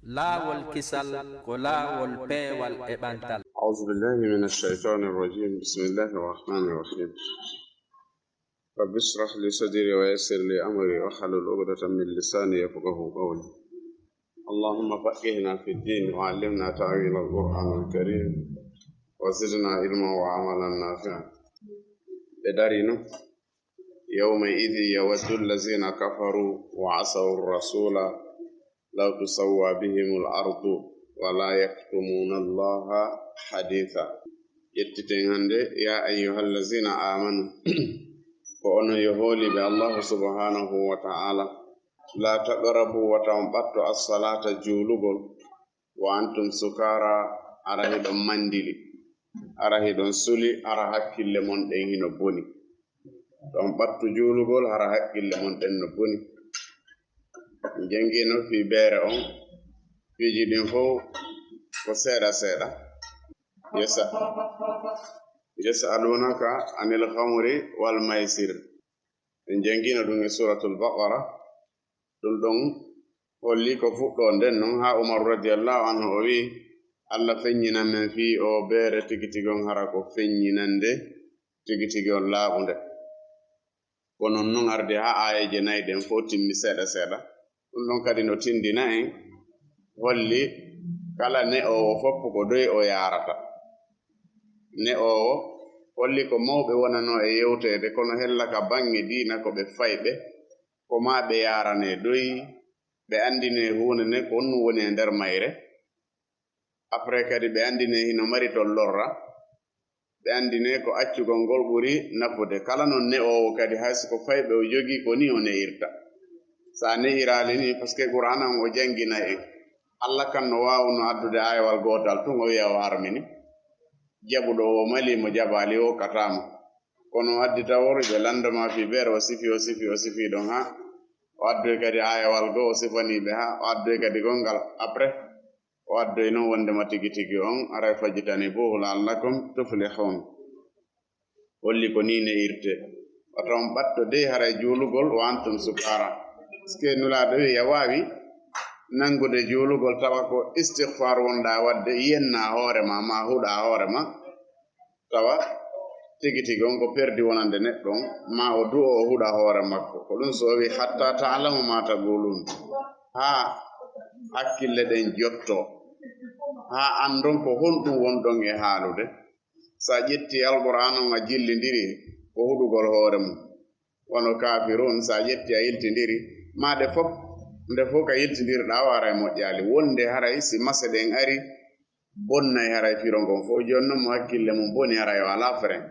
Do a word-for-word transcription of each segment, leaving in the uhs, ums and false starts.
Laawol kisal ko laawol peewal e ɓantal. أعوذ بالله من الشيطان الرجيم. بسم الله الرحمن الرحيم. رب اشرح لي صدري ويسر لي أمري واحلل عقدة من لساني يفقهوا قولي. اللهم فقهنا في الدين وعلمنا تأويل القرآن الكريم وزدنا علما وعملا نافعا. Ɓe dari non. يومئذ يود الذين كفروا وعصوا الرسول لو تسوى بهم الأرض ولا يكتمون الله حديثا. Ƴettiten hannde, يا أيها الذين آمنوا, ko onon yo hooliiɓe Allahu subhanahu wa ta'ala, لا تقربوا, wata on ɓatto, الصلاة, juulugol, وأنتم سكارى, hara hiɗon manndili, hara hiɗon suli, hara hakkille mon ɗen hino boni. To on ɓattu juulugol, hara hakkille mon ɗen no boni. En janngino fii beere on, piiji ɗin fow ko seeɗa seeɗa. Yasa-, يسألونك عن الخمر والميسر. En janngino ɗum e Suuratul Baqara. Ɗum ɗon holli ko fuɗɗoo nden non, haa Umaru radiyallahu anhu o wi'i, "Allah feññinan men fii oo beere, tigi tigi on hara ko feññinande, tigi tigi on laaɓunde." Ko non non ardi haa aayeeje nay ɗen fow timmi seeɗa seeɗa. Ɗum ɗon kadi no tindina en, holli kala ne'oowo fof ko ɗoy o yaarata. Ne'oowo holli ko mawɓe wonanoo e yewteede, kono hella ka baŋŋe diina ko ɓe fayɓe, ko maa ɓe yaaranee ɗoy, ɓe anndinee huunde nden ko honɗum woni e nder mayre. Après kadi ɓe anndinee hino mari ton lorra, ɓe anndinee ko accugol ngol ɓuri nafude. Kala non ne'oowo kadi, hay si ko fayɓe o jogii, ko nii o ne'irta. So a ne'iraali nii, parce que Qur'aana on o jannginay en. Allah kan no waawuno addude aayawal gootal tun, o wi'a o harmini. Jaɓuɗo o malii, mo jaɓaali o hokkataama. Kono o addi taworu ɓe lanndo ma fii beere, o sifi, o sifi, o sifi ɗon haa o addoyi kadi aayawal goo, o sifanii ɓe haa o addoyi kadi gonngal. Après, o addoyi non wonndema tigi tigi on aray, فاجتنبوه لعلكم تفلحون. Holli ko nii ne'irtee. Wata on ɓatto dey haray juulugol, وأنتم سكارى. Parce que Nulaaɗo wi'i a waawi nanngude juulugol tawa ko istigfaar wonɗaa waɗde, yennaa hoore ma, maa huɗaa hoore ma, tawa tigi tigi on ko perdi wonande neɗɗo on, maa o du'oo o huɗa hoore makko. Ko ɗum so o wi'i, حتى تعلموا ما تقولون. Haa hakkille ɗen jottoo, haa anndon ko honɗum wonɗon e haalude. So a ƴettii Alqur'aana on a jillindiri, ko huɗugol hoore mum. Wano kaafiruun, so a ƴettii a yiltindiri, maa ɗe fof, nde fof ka yiltindirɗaa o aray moƴƴaali. Wonde haray si mase ɗen ari, bonnay haray firo ngon fof. Jooni non mo hakkille mum boni haray o alaa frein.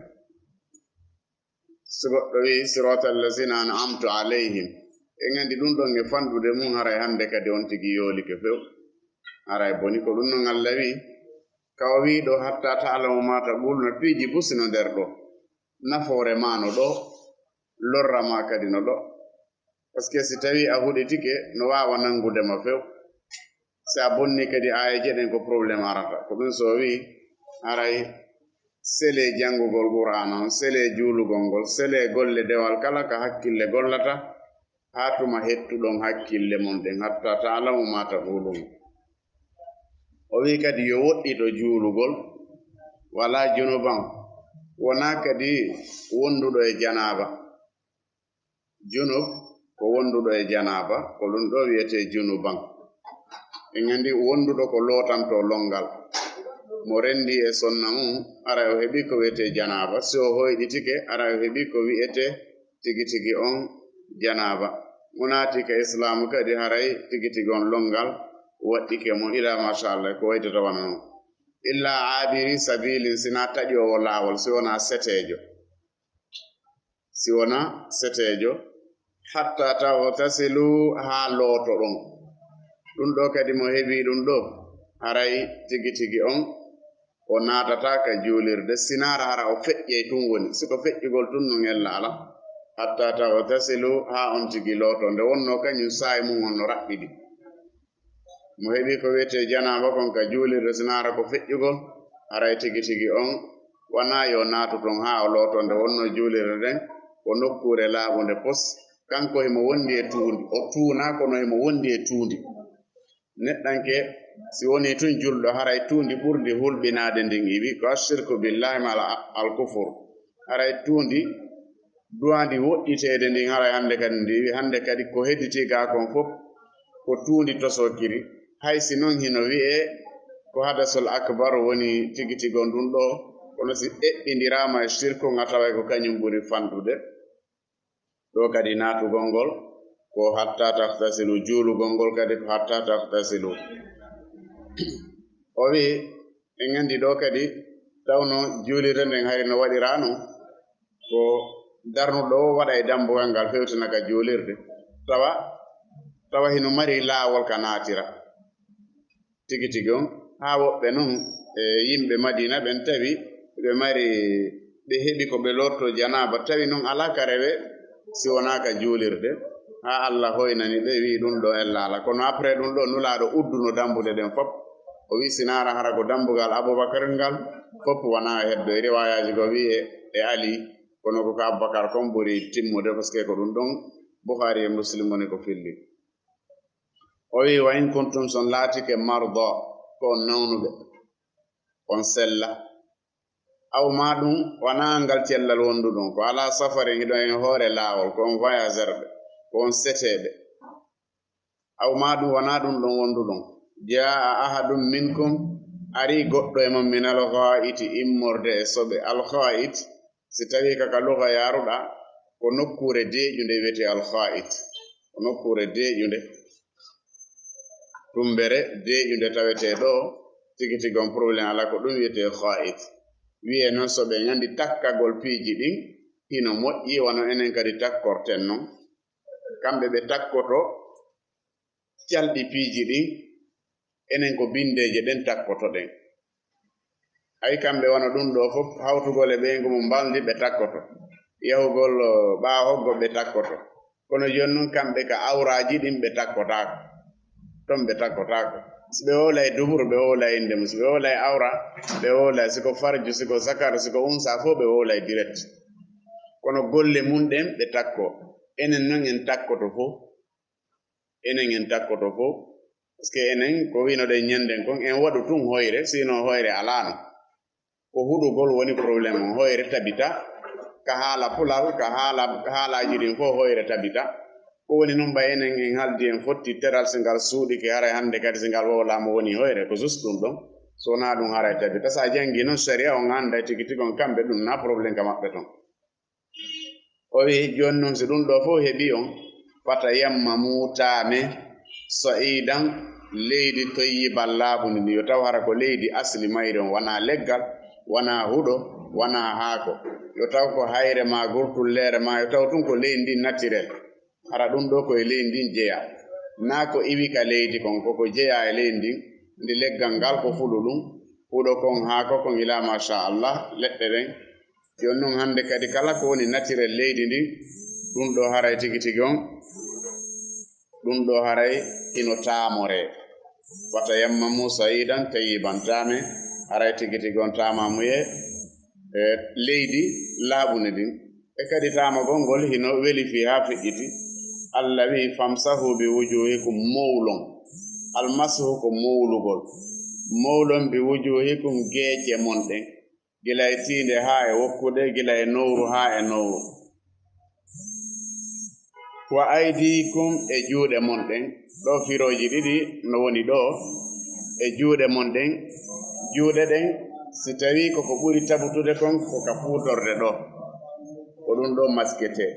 So goɗɗo wi'i, صراط الذين أنعمت عليهم. En anndi ɗum ɗon e fanɗude mum, haray hannde kadi on tigi yoolike few. Haray boni ko ɗum non Allah wi'i. Ka o wi'i ɗoo, حتى تعلموا ما تقولون, piiji busi no nder ɗoo. Nafoore maa no ɗoo, lorra maa kadi no ɗoo. Parce que si tawii a huɗitike, no waawa nanngude ma few. Si a bonnii kadi aayeeje ɗen, ko problème arata. Ko ɗum so o wi'i, haray selee janngugol Qur'aana on, selee juulugol ngol, selee golle dewal kala ka hakkille gollata, haa tuma hettuɗon hakkille mon ɗen, حتى تعلموا ما تقولون. O wi'i kadi yo woɗɗito juulugol, ولا جنبا, wonaa kadi wonduɗo e janaaba. Junub ko wonduɗo e janaaba, ko ɗum ɗoo wi'etee junuban. En anndi wonduɗo ko lootantoo lonngal. Mo renndii e sonna mum, aray o heɓii ko wi'etee janaaba. Si o hoyɗitike, aray o heɓii ko wi'etee tigi tigi on janaaba. Mo naati ka Islaamu kadi, haray tigi tigi on lonngal waɗɗike mo, ilaa machallah, ko waytata wano non. Illaa aabiri sabiilin, sinaa taƴoowo laawol, si wonaa seteejo. Si wonaa seteejo, حتى تغتسلوا, haa lootoɗon. Ɗum ɗoo kadi mo heɓii ɗum ɗoo, haray tigi tigi on o naatataa ka juulirde, sinaara hara o feƴƴay tun woni. Si ko feƴƴugol tun non ella alaa. حتى تغتسلوا, haa on tigi lootoo. Nde wonnoo kañum saa'i mum on no raɓɓiɗi. Mo heɓii ko wi'etee janaaba kon ka juulirde, sinaara ko feƴƴugol, haray tigi tigi on wanaa yo naatu ton haa o lootoo. Nde wonnoo juulirde nden ko nokkuure laaɓunde pos, kanko himo wondi e tuundi, o tuunaa kono himo wondi e tuundi. Neɗɗanke, si wonii tun julɗo, haray tuundi ɓurndi hulɓinaade ndin iwi, ko ashirku billahi ma al-, al-kufur. Haray tuundi duwaandi woɗɗiteede ndin, haray hannde kadi ndi iwi. Hannde kadi ko hedditii gaa kon fof ko tuundi tosokiri. Hay si non hino wi'ee ko hadasul akbar woni tigi tigi on ɗun ɗoo, kono si eɓɓindiraama e shirku, nga taway ko kañum ɓuri fanɗude. Ɗoo kadi naatugol ngol ko hatta tahtasilu, juulugol ngol kadi ko hatta tahtasilu. O wi'i, en nganndi ɗoo kadi, tawno juulirde nden hari no waɗiraa non, ko darnuɗo o waɗa e dambugal ngal fewtina ka juulirde, tawa, tawa hino mari laawol ka naatira. Tigi tigi on, haa woɓɓe non e yimɓe Madiina ɓen tawi ɓe mari, ɓe heɓi ko ɓe lortoo janaaba, tawi non alaa ka rewee si wonaa ka juulirde, haa Allah hoynani ɓe, wi'i ɗun ɗoo ella alaa. Kono après ɗun ɗoo, Nulaaɗo udduno dambuɗe ɗen fof. O wi'i, si naara hara ko dambugal Abubakar ngal, fof wonaa e heddo. E riwaayaaji goo wi'i e, e Ali, kono ko ka Abubakar kon ɓuri timmude, parce que ko ɗun ɗon Bukhari e Muslim woni ko filli. O wi'i, "Wa in kuntum, si on laatike, marda, ko on nawnuɓe, on sella. Aw maa ɗun wonaa ngal cellal wonduɗon, ko alaa safarin, hiɗon e hoore laawol, ko on voyageur ɓe, ko on seteeɓe. Aw maa ɗun wonaa ɗun ɗon wonduɗon. Jaa ahadun minkum, arii goɗɗo e mon, minal ghaa'iti, immorde e soɓe." Al ghaa'it, si tawii ka, ka luga yaaruɗaa, ko nokkuure deeƴunde wi'etee al ghaa'it. Ko nokkuure deeƴunde, tumbere deeƴunde tawetee ɗoo, tigi tigi on problème alaa, ko ɗun wi'etee ghaa'it. Wi'ee non, so ɓe nganndi takkagol piiji ɗin hino moƴƴi, wano enen kadi takkorten non. Kamɓe ɓe takkoto calɗi piiji ɗin, enen ko binndeeje ɗen takkotoɗen. Hay kamɓe wano ɗun ɗoo fof, hawtugol e ɓeyngu mum mbalndi ɓe takkoto, yahugol, o, ɓaawo-hoggo ɓe takkoto. Kono jooni non kamɓe ka awraaji ɗin ɓe takkotaako. Ton ɓe takkotaako. Si ɓe wowlay dubur, ɓe wowlay innde mum. Si ɓe wowlay awra, ɓe wowlay. Si ko farju, si ko zakar, si ko unsa, fof ɓe wowlay direct. Kono golle mun ɗen ɓe takko. Enen non en takkoto fof. Enen en takkoto fof. Parce que enen ko winoɗen ñannden kon, en waɗu tun hoyre, sinon hoyre alaano. Ko huɗugol woni problème on. Hoyre tabita, ka haala pulal, ka haala, ka haalaaji ɗin fof hoyre tabita. Ko woni non, ɓay enen en haldi, en fotti teral, si ngal suuɗike, haray hannde kadi si ngal wowlaama woni hoyre, ko juste ɗun ɗon. So wonaa ɗun, haray tabita. Sa janngi non sariya, on annday tigi tigi on kamɓe ɗun na problème ka maɓɓe ton. O wi'i, jooni non, si ɗun ɗoo fof heɓii on, "fatayammamu, taame, sa'idan, leydi, tayyiban, laaɓundi ndin." Yo taw hara ko leydi asli mayri on, wanaa leggal, wanaa huɗo, wanaa haako. Yo taw ko hayre maa, gurtulleere maa, yo taw tun ko leydi ndin naturel. Hara ɗun ɗoo ko e leydi ndin jeyaa. Naa ko iwi ka leydi kon, ko ko jeyaa e leydi ndin. Ndi leggal ngal ko fuɗo ɗun, huɗo kon, haako kon, ilaa masha Allah, leɗɗe ɗen. Jooni non hannde kadi kala ko woni naturel leydi ndin, ɗun ɗoo haray tigi tigi on, ɗun ɗoo haray hino taamoree. "Fatayammamu sa'idan tayyiban", taame, haray tigi tigi on taamamuyee e leydi laaɓundi ndin. E kadi taamagol ngol hino weli fii haa feƴƴiti. Allah wi'i, "Famsahu bi wujuhikum", mowlon. Almashu ko mowlugol. Mowlon bi wujuhikum, geece mon ɗen. Gila e tiinde haa e wokkude, gila e nowru haa e nowru. "Wa aydikum", e juuɗe mon ɗen. Ɗoo firooji ɗiɗi no woni ɗoo, e juuɗe mon ɗen. Juuɗe ɗen, si tawii ko ko ɓuri tabutude kon, ko ka fuutorde ɗoo. Ko ɗun ɗoo masketee.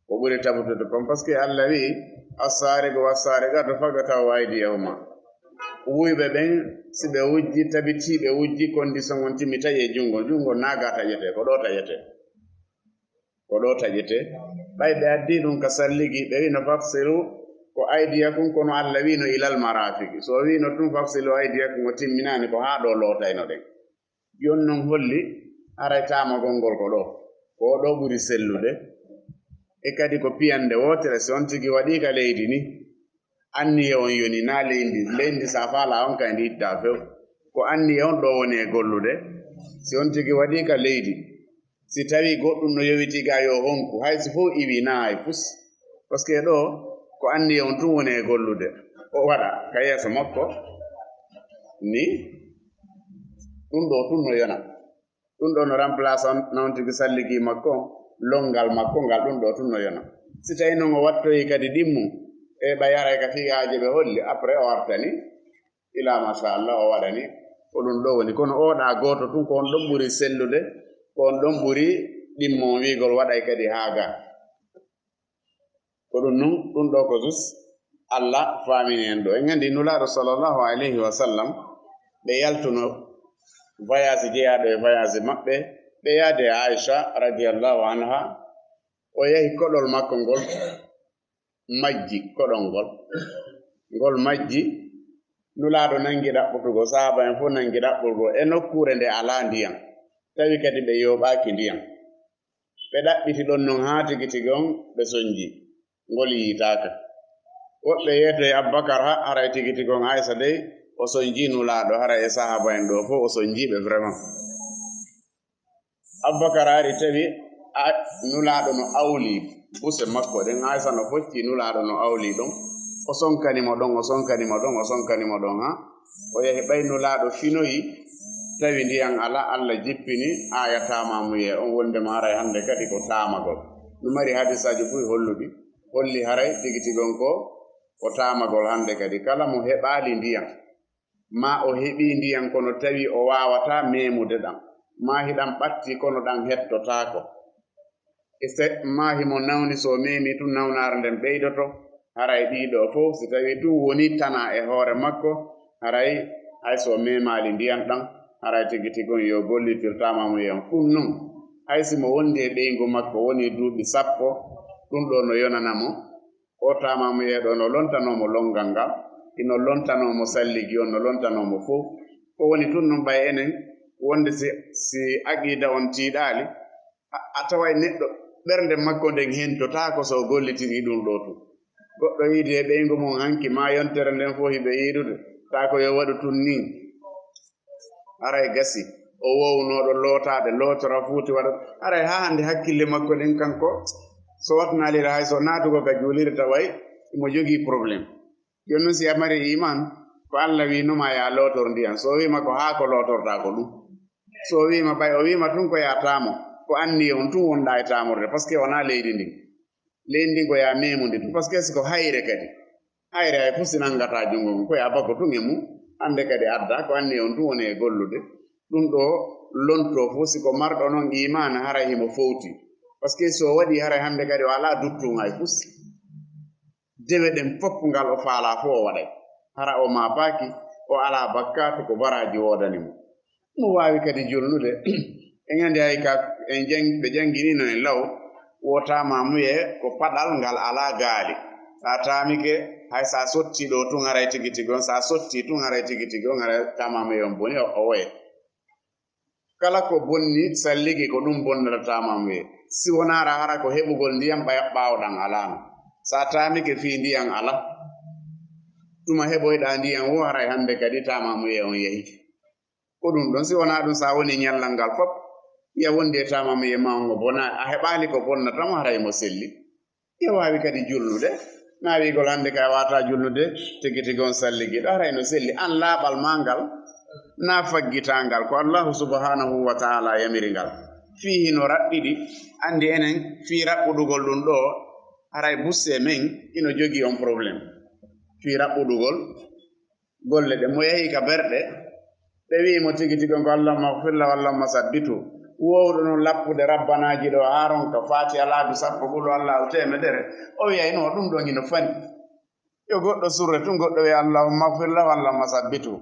Ko ɓuri tabutude kon, parce que Allah wi'i, "As-saariqu was-saariqatu faqta'u aydiyahuma." Wuyɓe ɓen, si ɓe wujji, tabitii ɓe wujji, condition on timmi, taƴee junngo, junngo naagaa taƴetee, ko ɗoo taƴetee. Ko ɗoo taƴetee. Ɓay ɓe addii ɗun ka salligi, ɓe wi'no, "Fafsilu", ko aydiyakum, kono Allah wi'no, "ilal maraafiki." So o wi'no tun, "Fafsilu aydiyakum", o timminaani, ko haa ɗoo lootaynoɗen. Jooni non holli haray taamagol ngol ko ɗoo, ko ɗoo ɓuri sellude. E kadi ko piyannde wootere, si on tigi waɗii ka leydi ni, anniya on yoni naa leydi, leydi sa faalaa on kay ndi ittaa few. Ko anniya on ɗoo woni e gollude. Si on tigi waɗii ka leydi, si tawii goɗɗun no yowitii gaa yo honku, hay si fow iwii naa hay fus. Parce que ɗoo ko anniya on tun woni e gollude. o waɗa ka yeeso makko ni, ɗum ɗo tun no yona. Ɗum ɗo no remplace on non tigi salligi makko, longal makko ngal, ɗum ɗo tun no yona. Si tawi non o wattoyi kadi ɗimmu e ɓa yaray ka fii haaje ɓe holli, après o artani ila machallah o waɗani. Ko ɗum ɗo woni, kono oɗa gooto tun ko on ɗon ɓuri sellude, ko on ɗon ɓuri ɗimmo wiigol waɗay kadi haaga. Ko ɗum nun ɗum ɗo ko sus Allah faamini en ɗo. En nganndi Nulaaɗo sallallahu alayhi wa sallam, ɓe yaltuno voyage jeyaaɗo e voyage maɓɓe, ɓe yaade e Aisha radiyallahu anha. O yahi koɗol makko ngol majji, koɗol ngol ngol majji. Nulaaɗo nangi ɗaɓɓutugol, sahaaba en fof nangi ɗaɓɓutugol e nokkuure nde alaa ndiyam, tawi kadi ɓe yooɓaaki ndiyam. Ɓe ɗaɓɓiti ɗon non haa tigi tigi on ɓe sonji, ngol yiitaaka. Woɓɓe yeetoo e Abubakar, ha haray tigi tigi on Aysa dey o sonji Nulaaɗo, haray e sahaaba en ɗo fof o sonji ɓe vraiment. Abubakar ari tawi a-, Nulaaɗo no awli buse makko ɗen, Aysa no focci Nulaaɗo no awli ɗon, o sonkani mo ɗon, o sonkani mo ɗon, o sonkani mo ɗon, ha o yahi ɓay Nulaaɗo finoyi, tawi ndiyan ala, Allah jippini aaya taamamuyee on, wondema haray hande kadi ko taamagol. No mari hadisaaji buy holluɗi, holli haray tigi tigi on ko, ko taamagol hande kadi. Kala mo heɓaali ndiyan, ma o heɓi ndiyan kono tawi o waawata meemude ɗan, ma hiɗan ɓatti kono ɗan hettotaako. E se-, ma himo nawni, so meemi tun nawnaare nden ɓeydoto. Haray ɗiɗo fof, si tawi tun woni tana e hoore makko, haray hay so meemaali ndiyan ɗan, haray tigi tigi on yo gollitir taamamuyee on. Ɗun non, hay si mo wondi e ɓeyngu makko woni duuɓi sappo, ɗun ɗo no yonana mo. O taamamuyee ɗo no lontanoo mo longal ngal, ino lontanoo mo salligi on, no lontanoo mo fof. Ko woni tun non ɓay enen wonde si, si aqiida on tiiɗaali, a, a taway neɗɗo ɓernde makko nden hentotaako so o gollitirii ɗun ɗo tun. Goɗɗo yiidi e ɓeyngu mum hanki, ma yontere nden fof hiɓe yiidude, taa ko yo waɗu tun nii. Haray gasi, o wownooɗo lootaade, lootora fuuti waɗa. Haray haa hande hakkille makko ɗen kanko, so watnaalira hay so naatugol ka juulirde taway imo jogii problème. Jooni non si a mari iman, ko Allah wiinoma ya lootor ndiyan. So o wiima ko haa ko lootortaa ko ɗum. So o wiima ɓay, o wiima tun ko ya taamo, ko anniye on tun wonɗaa e taamorde, parce que wonaa leydi ndin. Leydi ndin ko ya meemude tun, parce que si ko hayre kadi. Hayre hay fof si nanngataa junngo ngon, ko ya bako tun e mum, hande kadi adda, ko anniye on tun woni e gollude. Ɗum ɗo lonto fof, si ko marɗo non imaana, haray himo fowti. Parce que so o waɗi, haray hande kadi o alaa duttun hay fof. Dewe ɗen fof ngal o faalaa fof o waɗay. Hara o maapaaki, o alaa bakkaatu ko baraaji woodani mo. Mo waawi kadi julnude. En anndi hay ka, en jang-, ɓe jannginiino en law, wo taamamuyee ko paɗal ngal alaa gaali. Sa taamike, hay sa sotti ɗo tun haray tigi tigi on, sa sotti tun haray tigi tigi on, haray taamamuyee on boni o, o woye. Kala ko bonni salligi ko ɗum bonnata taamamuyee. Si wonaara hara ko heɓugol ndiyam ɓay-, ɓaawo ɗan alaano. Sa taamike fii ndiyam ala, tuma heɓoyɗaa ndiyam wo haray hande kadi taamamuyee on yahike. Ko ɗum ɗon, si wonaa ɗum, sa woni ñallal ngal fof, ya wondi e taamamuyee ma on o bona, a heɓaali ko bonnata mo, haray mo selli. Ya waawi kadi julnude, na wiigol hande ka waata julnude, tigi tigi on salligiiɗo, haray no selli. An laaɓal ma ngal, na faggitaa ngal, ko Allahu subhanahu wa ta'ala yamiri ngal. Fii hino raɓɓiɗi, anndi enen fii raɓɓuɗugol ɗum ɗo, haray busse men ino jogii on problème. Fii raɓɓuɗugol golle ɗe, mo yahi ka berɗe, ɓe wi'i mo tigi tigi on ko Allahumma ighfir lahu, Allahumma sabbitu. Wowɗo non lappude rabbanaaji ɗo haa ronka Faatiha laabi sappo, Qul huwallahu teemedere. O wi'ay no, ɗum ɗon ino fani. Yo goɗɗo surre tun, goɗɗo wi'a Allahumma ighfir lahu, Allahumma sabbitu.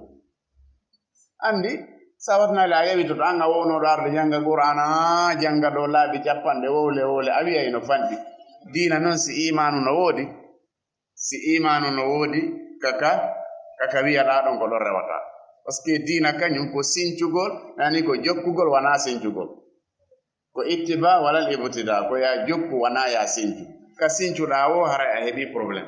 Anndi, sa watnaali a yewitoto, an a wownooɗo arde jannga Qur'aana, haa jannga ɗo laabi capanɗe wowle wowle, a wi'ay no fanɗi. Diina non si iimaanu no woodi, Si iimaanu no woodi, kaka, kaka wi'aɗaa ɗon ko ɗon rewata. Parce que diina kañum ko sincugol, yani ko jokkugol, wanaa sincugol. Ko ittiba walal ibtida, ko ya jokku, wanaa ya sincu. Ka sincuɗaa wo, haray a heɓi problème.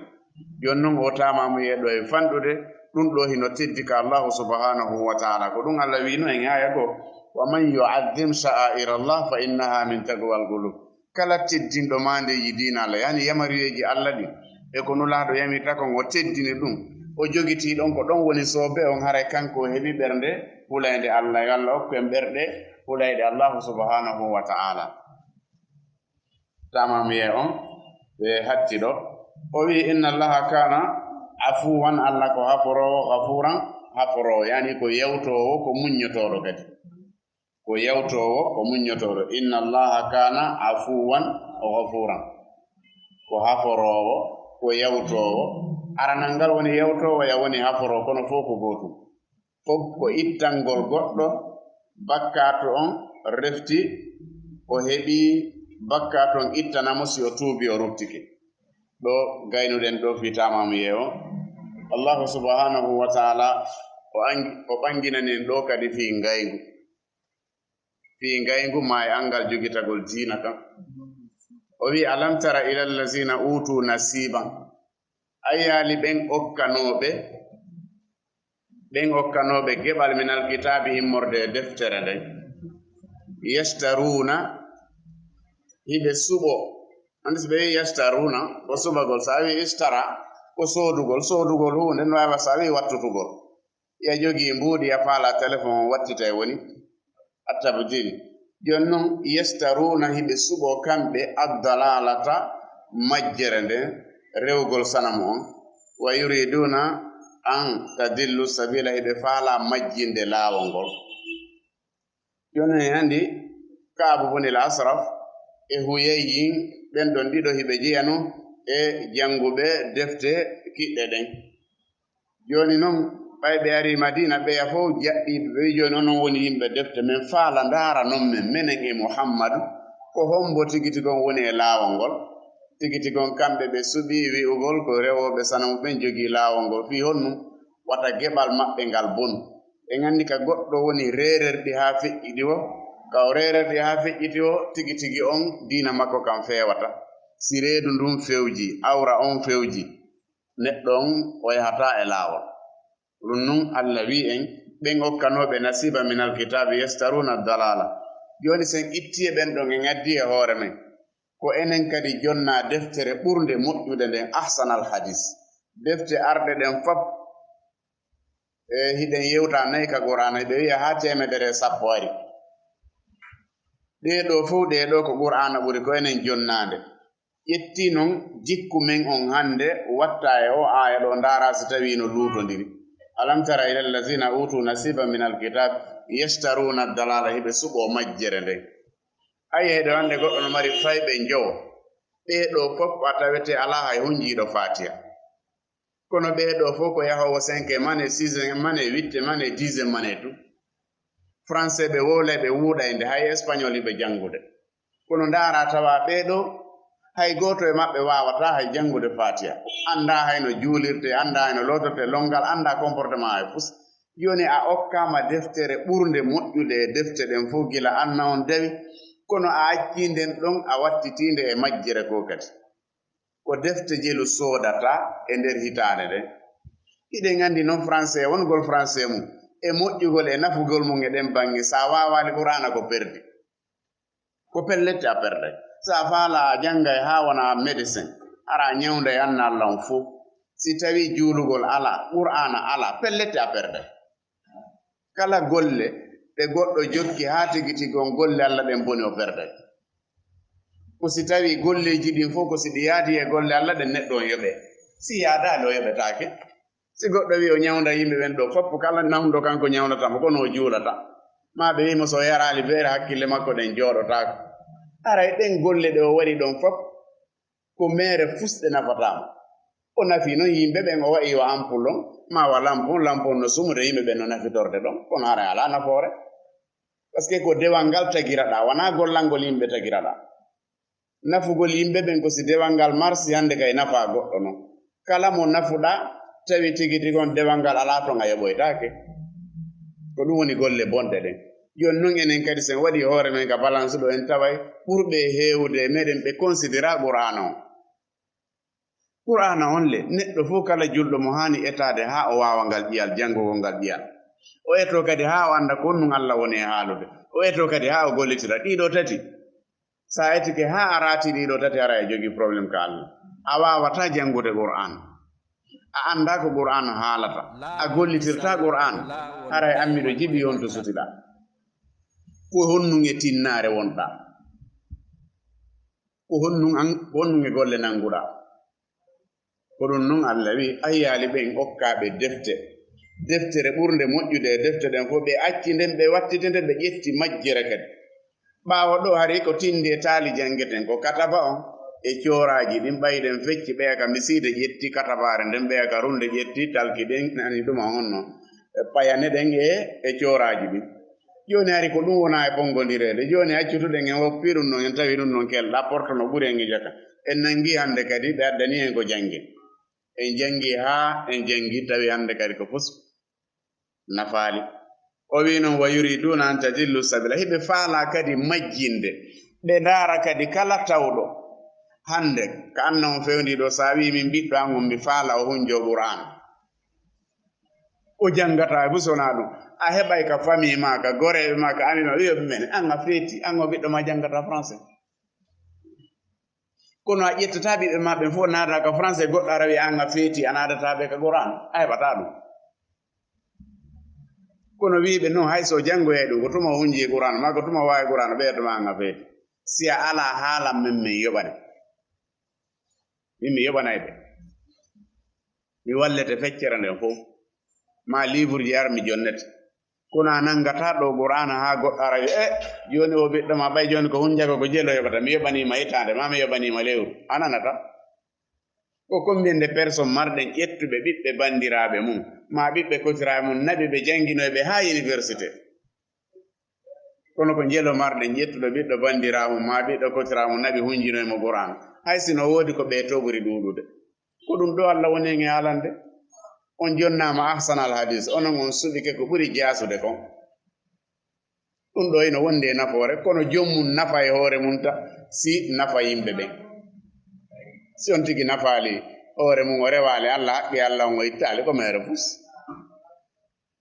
Jooni non o taamamuyee ɗo e fanɗude, ɗum ɗo hino teddi ka Allahu subhanahu wa ta'ala. Ko ɗum Allah wi'no en aaya goo, "Wa man yu'azzim sha'aira Allah fa innaha min taqwal qulub." Kala teddinɗo maandeeji diina Allah, yani yamaruyeeji Allah ɗin, e ko Nulaaɗo yamirta kon, o teddini ɗum. O jogitii ɗon ko ɗon woni soobee on, haray kanko o heɓi ɓernde hulaynde Allah. Yo Allah okku en ɓerɗe hulayɗe Allahu subhanahu wa ta'ala. Tamamiye on ɓe hatti ɗo. O wi'i, "Inna Allaha kana afuwan," Allah ko haforoowo, ghafuran, haforoowo, yani ko yawtoowo, ko muññotooɗo kadi. Ko yawtoowo, ko muññotooɗo. "Inna Allaha kana afuwan ghafuran." Ko haforoowo, ko yawtoowo. Aranal ngal woni yawtoowo, ya woni haforoowo, kono fof ko gootum. Fof ko ittangol goɗɗo bakkaatu on refti, o heɓi bakkaatu on ittana mo si o tuubi, o ruttike. Ɗo gaynuɗen ɗo fii tamamiye o. Allahu subhanahu wa ta'ala o angi-, o ɓanginani en ɗo kadi fii ngayngu. Fii ngayngu ma e anngal jogitagol diina kan. O wi'i, "Alam tara ila allazina utu nasiban." A yiyaali ɓen okkanooɓe, ɓen okkanooɓe geɓal min alkitaabi immorde e deftere nden. Yashtaruna, hiɓe suɓo. Andi si ɓe wi'i yashtaruna, ko suɓagol. Sa wi'i ishtara, ko soodugol. Soodugol huunde no waawi, sa wi'i wattutugol. Ya jogii mbuuɗi, ya faala telefon on wattita e woni attabdil. Jooni non, yashtaruna, hiɓe suɓo kamɓe, addalalata, majjere nden, rewgol sanamu on. Wa yuriduna an tadillu sabila, hiɓe faala majjinde laawol ngol. Jooni en anndi Ka'bu bunil Ashraf e Huyayyin, ɓen ɗon ɗiɗo hiɓe jeyano e jannguɓe defte kiɗɗe ɗen. Jooni non, ɓay ɓe arii Madiina, ɓeya fow jaɓɓii ɓe, ɓe wi'i, "Jooni onon woni yimɓe defte, men faala ndaara non men, menen e Muhammadu, ko hombo tigi tigi on woni e laawol ngol?" Tigi tigi on kamɓe ɓe suɓii wi'ugol ko rewooɓe sanamu ɓen jogii laawol ngol. Fii honɗum? Wata geɓal maɓɓe ngal bonu. Ɓen anndi ka goɗɗo woni reererɗi haa feƴƴiti o, ka o reererɗi haa feƴƴiti o, tigi tigi on diina makko kan feewata. Si reedu ndun fewji, awra on fewji, neɗɗo on o yahataa e laawol. Ɗum nun Alla wi'i en, ɓen okkanooɓe nasiiba minal kitaabi yastaruna dalaala. Jooni sen ittii e ɓen ɗon, en addii e hoore men. Ko enen kadi jonnaa deftere ɓurnde moƴƴude nden, ahsanal hadis. Defte arɗe ɗen fop, e hiɗen yewta nayi ka Qur'aana, hiɓe wi'a haa teemedere e sappo ari. Ɗee ɗoo fow, ɗee ɗoo ko Qur'aana ɓuri, ko enen jonnaande. Ƴettii non jikku men on hannde, watta e oo aaya ɗoo, ndaaraa si tawii no luutondiri. Alam tara ila allazina utu nasiba min alkitab yashtaruna dalala, hiɓe suɓoo majjere nden. Ayi, heɗo hannde goɗɗo no mari fayɓe njowo. Ɓee ɗoo fof a tawete alaa hay hunjiiɗo Faatiha. Kono ɓee ɗoo fof ko yahoowo cinquième année, sixième année, huitième année, dixième année tout. Français ɓe wowlay, ɓe wuuɗayde, hay espagnol hiɓe janngude. Kono ndaaraa tawa ɓee ɗoo, hay gooto e maɓɓe waawataa hay janngude Faatiha. Anndaa hay no juulirtee, anndaa hay no lootortee lonngal, anndaa comportement hay fus. Jooni a okkaama deftere ɓurnde moƴƴude e defte ɗen fof gila anna on dawi, kono a accii nden ɗon, a wattitiinde e majjere goo kadi. Ko defte jelu soodata e nder hitaande nden. Hiɗen anndi non français, wongol français mum, e moƴƴugol e nafugol mum e ɗen baŋŋe, so a waawaali Qur'aana ko perdi. Ko pellet a perday. So a faalaa a janngay haa wona médecin, hara a ñawnday anna Alla on fof. Si tawii juulugol alaa, Qur'aana alaa, pellet a perday. Kala golle ɗe goɗɗo jokki haa tigi tigi on golle Alla ɗen boni, o perday. Ko si tawii golleeji ɗin fof ko si ɗi yaadii e golle Alla ɗen, neɗɗo on yoɓee. Si yaadaali, o yoɓetaake. Si goɗɗo wi'i o ñawnda yimɓe ɓen ɗoo fof, kala nawndo kanko ñawndatamo, kono o juulataa. Maa ɓe wi'i mo so o yaraali beere, hakkille makko ɗen jooɗotaako. Haray ɗen golle ɗe o waɗi ɗon fof, ko meere fus ɗe nafataa mo. O nafii non yimɓe ɓen, o wa'i wa ampul on, maa wa lampu on, lampu on no sumude, yimɓe ɓen no nafitorde ɗon, kono haray alaa nafoore. Parce que ko dewal ngal tagiraɗaa, wanaa gollangol yimɓe tagiraɗaa. Nafugol yimɓe ɓen ko si dewal ngal marsi, hannde kay nafaa goɗɗo non. Kala mo nafuɗaa, tawi tigi tigi on dewal ngal alaa ton, a yoɓoytaake. Ko ɗum woni golle bonɗe ɗen. Jooni non enen kadi, sen waɗii hoore men ka balance ɗoo, en taway ɓurɓe e heewude e meɗen ɓe considéra Qur'aana on. Qur'aana on le, neɗɗo fof kala julɗo mo haani etaade haa o waawa ngal ƴiyal, janngugol ngal ƴiyal. O etoo kadi haa o annda ko honɗum Alla woni e haalude. O etoo kadi haa o gollitira ɗii ɗoo tati. So a etike haa a raatii ɗii ɗoo tati, hara a jogii problème ka Alla. A waawataa janngude Qur'aan. A anndaa ko Qur'aana haalata, a gollitirtaa Qur'aana, haray an miɗo jiɓi on to sutiɗaa. Ko honɗun e tinnaare wonɗaa? Ko honɗun an, ko honɗun e golle nannguɗaa? Ko ɗun non Alla wi'i, ayyaali ɓen okkaaɓe defte, deftere ɓurnde moƴƴude e defte ɗen fow, ɓe acci nden, ɓe wattiti nden, ɓe ƴetti majjere kadi. Ɓaawo ɗoo hari ko tindi e taali janngeten, ko kataba on e cooraaji ɗin, ɓay ɗen fecci, ɓeya ka misiide ƴetti katabaare nden, ɓeya ka runde ƴetti talki ɗen, nani ɗuma honno, e payane ɗen e, e cooraaji ɗin. Jooni hari ko ɗun wonaa e ponngondireede. Jooni accutuɗen en woppi ɗun non, en tawi ɗun non kelɗaa porto no ɓuri en e jaka. En nanngi hannde kadi ɓe addani en ko janngi. En janngi haa en janngi tawi hannde kadi ko fus nafaali. O wi'i non, "Wa yuriduuna an tadillu sabila." Hiɓe faalaa kadi majjinde. Ɓe ndaara kadi kala tawɗo. Hannde, ka anna on fewndii ɗoo, si a wi'i min ɓiɗɗo an on, mi faalaa o hunjoo Qur'aana. O janngataa e fus wonaa ɗun. A heɓay ka famii maa, ka goreeɓe maa, ka ami maa, wi'oɓe men, an a feeti, an o ɓiɗɗo maa janngataa français. Kono a ƴettataa ɓiɓɓe maa ɓen fow naada ka français, goɗɗo ara wi'a an a feeti, a naadataa ɓe ka Qur'aana. A heɓataa ɗun. Kono wi'uɓe non, hay so janngoyay ɗun, ko tuma o hunjii Qur'aana, maa ko tuma o waawi Qur'aana, ɓe wi'a tuma an a feeti. Si a alaa haala men, men yoɓane. Min mi yoɓanay ɓe. Mi wallete feccere nden fow. Maa liiburji ar mi jonnete. Kono a nanngataa ɗoo Qur'aana haa goɗɗo ara wi'a, "E, jooni o ɓiɗɗo maa, ɓay jooni ko hunjagol ko jelo yoɓata, mi yoɓanii ma hitaande, maa mi yoɓanii ma lewru." A nanataa? Ko combien de personnes marɗen ƴettuɓe ɓiɓɓe banndiraaɓe mun, maa ɓiɓɓe kotiraaɓe mun, naɓi ɓe jannginoy ɓe haa université? Kono ko njelo marɗen ƴettuɗo ɓiɗɗo banndiraawo maa ɓiɗɗo kotiraawo naɓi hunjinoy mo Qur'aana. Hay si no woodi ko ɓe to ɓuri ɗuuɗude. Ko ɗun ɗoo Alla woni en e haalande. On jonnaama ahsanal hadis, onon on suɓike ko ɓuri jaasude kon. Ɗun ɗoo hino wondi e nafoore, kono jom mun nafa e hoore mun ta, si nafa yimɓe ɓen. Si on tigi nafaali hoore mun, o rewaali Alla, haqqi Alla on o ittaali, ko meere fus.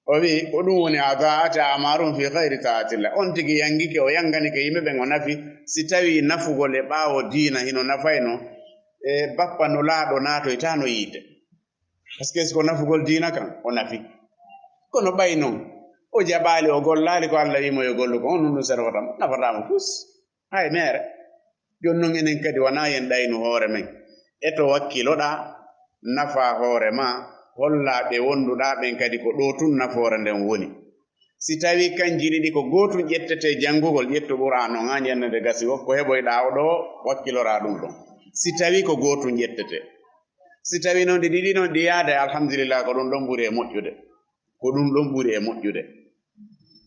O wi'i, ko ɗun woni, "Adaa'at a'maaruhum fi ghayri taa'atillah." On tigi yangike, o yanganike yimɓe ɓen, o nafi. Si tawii nafugol e ɓaawo diina hino nafayno, e bappa Nulaaɗo naatoytaano yiite. Parce que si ko nafugol diina kan, o nafi. Kono ɓay non, o jaɓaali, o gollaali ko Alla wi'i mo yo gollu ko, on ɗun ɗun servata mo, nafataa mo fus. Hay meere. Jooni non enen kadi wanaa yen ɗaynu hoore men. Eto wakkiloɗaa, nafaa hoore maa, hollaa ɓe wonduɗaa ɓen kadi ko ɗoo tun nafoore nden woni. Si tawii kanji ɗiɗi ko gootun ƴettetee janngugol, ƴettu Qur'aana on haa ñannde nde gasi woo, ko heɓoyɗaa o ɗoo wakkiloraa ɗun ɗon. Si tawii ko gootun ƴettetee. Si tawii non ɗi ɗiɗi non ɗi yaaday, alhamdulillah, ko ɗun ɗon ɓuri e moƴƴude. Ko ɗun ɗon ɓuri e moƴƴude.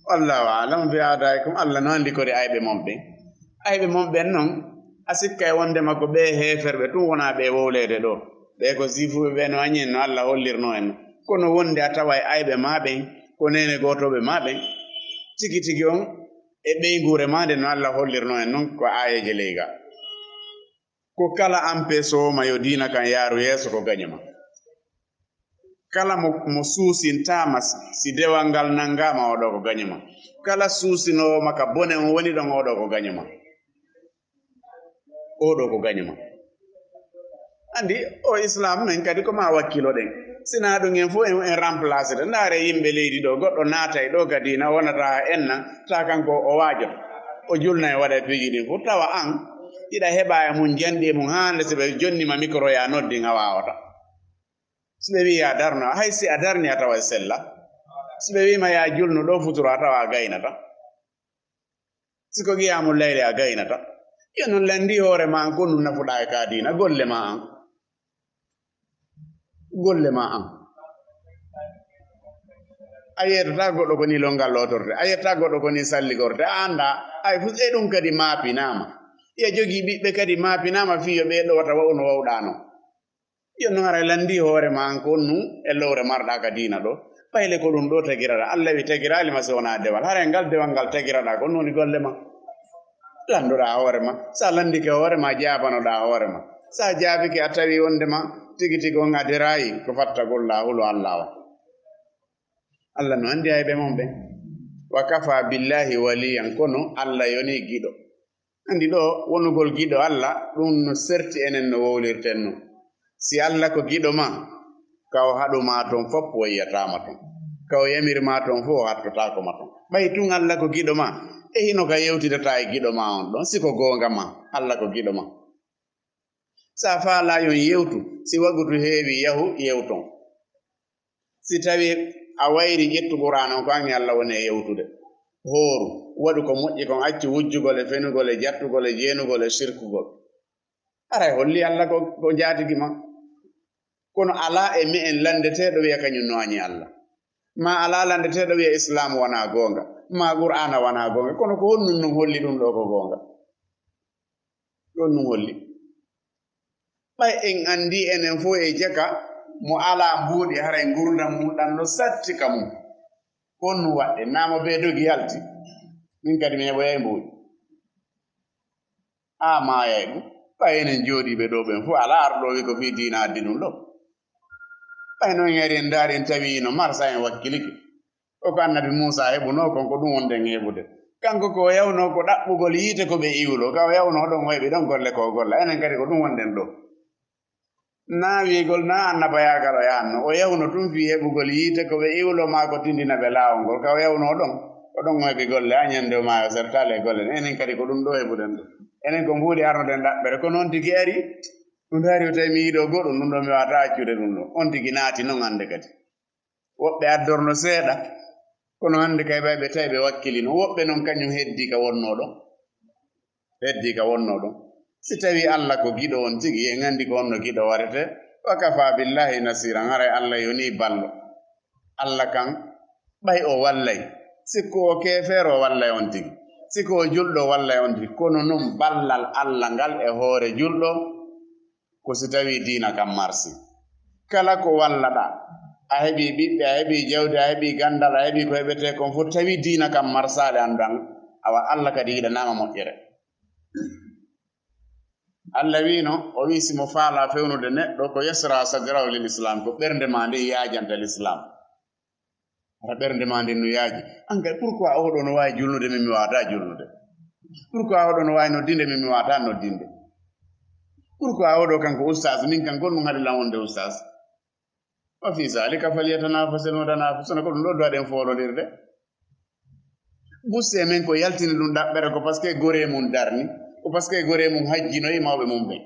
Wallahu a'lam bi a'daikum. Allah no anndi kori ayɓe mon ɓen. Ayɓe mon ɓen non, a sikkay wondema ko ɓee heeferɓe tun wonaa ɓe wowleede ɗoo. Ɓee ko siifuɓe ɓe no añen no Allah hollirnoo en. Kono wonde a taway ayɓe maa ɓen, ko neene gootooɓe maa ɓen. Tigi tigi on e ɓeynguure maa nden no Allah hollirnoo en non ko aayeeje ley ga. Ko kala ampesooma yo diina kan yaaru yeeso ko gaño ma. Kala mo, mo suusintaama si, si dewal ngal nanngaama, oo ɗoo ko gaño ma. Kala suusinoowo ma ka bone on woni ɗon, oo ɗoo ko gaño ma. Oo ɗoo ko gaño ma. Anndi, o Islam men kadi ko maa wakkiloɗen. Sinaa ɗun en fow en, en remplacete. Ndaaree yimɓe leydi ɗoo, goɗɗo naatay ɗoo ka diina, wonata enna, taa kanko o waajoto. O julna e waɗa piiji ɗin fow. Tawa an, hiɗa heɓa e mun, janɗi e mun, haa hannde si ɓe jonni ma mikro, yaa noddin, a waawataa. Si ɓe wi'i yaa darno, hay si a darni a tawa e sella. Si ɓe wi'i ma yaa julnu ɗoo futuro a tawa a gaynata. Si ko qiyaamu layli a gaynata. Yo non lanndii hoore maa an ko honɗun nafuɗaa e ka diina, golle maa an. Golle maa an. A yeetataa goɗɗo ko nii lonngal lootorte, a yeetataa goɗɗo ko nii salligorte, a anndaa, hay fus e ɗun kadi maapinaama. Yo jogii ɓiɓɓe kadi maapinaama fii yo ɓee ɗowata wa'u no wa'uɗaa non. Yo non haray lanndii hoore maa an ko honɗun e lowre marɗaa ka diina ɗoo. Ɓay le ko ɗun ɗoo tagiraɗaa. Allah wi'i tagiraali ma si wonaa dewal. Haray ngal dewal ngal tagiraɗaa ko honɗun woni golle maa. Lanndoɗaa hoore maa. Si a lanndike hoore maa, jaabanoɗaa hoore maa. Si a jaabike a tawi wondema tigi tigi on a deraayi, ko fattagol laahulu Allah on. Allah no anndi ayɓe mon ɓen. Wa kafa billahi waliyan, kono Allah yonii giɗo. Anndi ɗoo, wonugol giɗo Allah, ɗun no serti enen no wowlirten non. Si Allah ko giɗo maa, Ka o haɗu ma ton fof, o yi'ataa ma ton. Ka o yamir ma ton fof, o hattotaako ma ton. Ɓay tun Alla ko giɗo ma, e hino ka yewtidata e giɗo ma on ɗon, si ko goonga ma, Alla ko giɗo ma. Sa faalaa yon yewtu, si wagutu heewi, yahu yewton. Si tawi a wayri ƴettu Qur'aana on, ko an e Alla woni e yewtude. Hooru, waɗu ko moƴƴi kon, accu wujjugol e fenugol e jattugol e jeenugol e sirkugol. Haray holli Alla ko, ko jaatigi ma. Kono alaa e me'en lanndeteeɗo wi'a kañum no añi Alla. Maa alaa lanndeteeɗo wi'a Islaam wanaa goonga, maa Qur'aana wanaa goonga. Kono ko honɗun non holli ɗun ɗoo ko goonga? Ɗun ɗun holli. Ɓay en anndi enen fow e jaka mo alaa mbuuɗi, haray ngurndan mun ɗan no satti ka mun. Ko honɗun waɗɗen? Naa mo bee dogi yalti. Min kadi mi heɓoyay mbuuɗi. A maayay ɗun. Ɓay enen jooɗiiɓe ɗoo ɓen fow, alaa arɗo wi ko fii diina addi ɗun ɗoo. Ɓay non en ari en ndaari en tawi no marsa en wakkilike. Ko ko annabi Muusaa heɓunoo kon, ko ɗun wonɗen heɓude. Kanko ko o yawnoo ko ɗaɓɓugol yiite ko ɓe iwloo. Ka o yawnoo ɗon, o heɓi ɗon golle ko o golla. Enen kadi ko ɗun wonɗen ɗoo. Naa wi'ugol naa annabayaagal o yahanno. O yawno tun fii heɓugol yiite ko ɓe iwloo maa ko tindina ɓe laawol ngol. Ka o yawnoo ɗon, ko ɗon o heɓi golle. A ñande o maayo sertaali e golle ɗen. Enen kadi ko ɗun ɗoo heɓuɗen ɗoo. Enen ko mbuuɗi arnuɗen ɗaɓɓere. Kono on tigi ari, ɗun ɗoo ari o tawi mi yiɗoo goɗɗun, ɗun ɗoo mi waawataa accude ɗun ɗoo. On tigi naati non hande kadi. Woɓɓe addorno seeɗa, kono hande kay ɓay ɓe tawi ɓe wakkilino. Woɓɓe non kañum heddii ka wonnoo ɗon. Heddii ka wonnoo ɗon. Si tawii Alla ko giɗo on tigi, en anndi ko honno giɗo warete. Wa kafaa billaahi nasiiran, haray Alla yonii ballo. Alla kan, ɓay o wallay, si ko o keefeero o wallay on tigi, si ko o julɗo o wallay on tigi, kono non ballal Alla ngal e hoore julɗo, ko si tawii diina kan marsi. Kala ko wallaɗaa, a heɓii ɓiɓɓe, a heɓii jawdi, a heɓii ganndal, a heɓii ko heɓetee kon fow, tawii diina kan marsaali, anndu an, awa Alla kadi yiɗanaama moƴƴere. Alla wi'ino, o wi'i si mo faalaa fewnude neɗɗo, ko yasra sadrahu lil Islam, ko ɓernde maa nden yaajanta Lislaam. Hara ɓernde maa nden no yaaji. An kay, pourquoi oɗo no waawi julnude, min mi waawataa julnude? Pourquoi oɗo no waawi noddinde, min mi waawataa noddinde? Pourquoi oɗo kanko ustaas, min kan gonɗun haɗi lan wonde ustaas? Wa fi zalika falyatanafasil mutanafisun, ko ɗun ɗoo duwaɗen foolondirde. Busse men ko yaltini ɗun ɗaɓɓere ko parce que goree mun darni, ko parce que goree mun hajjinoyi mawɓe mun ɓen.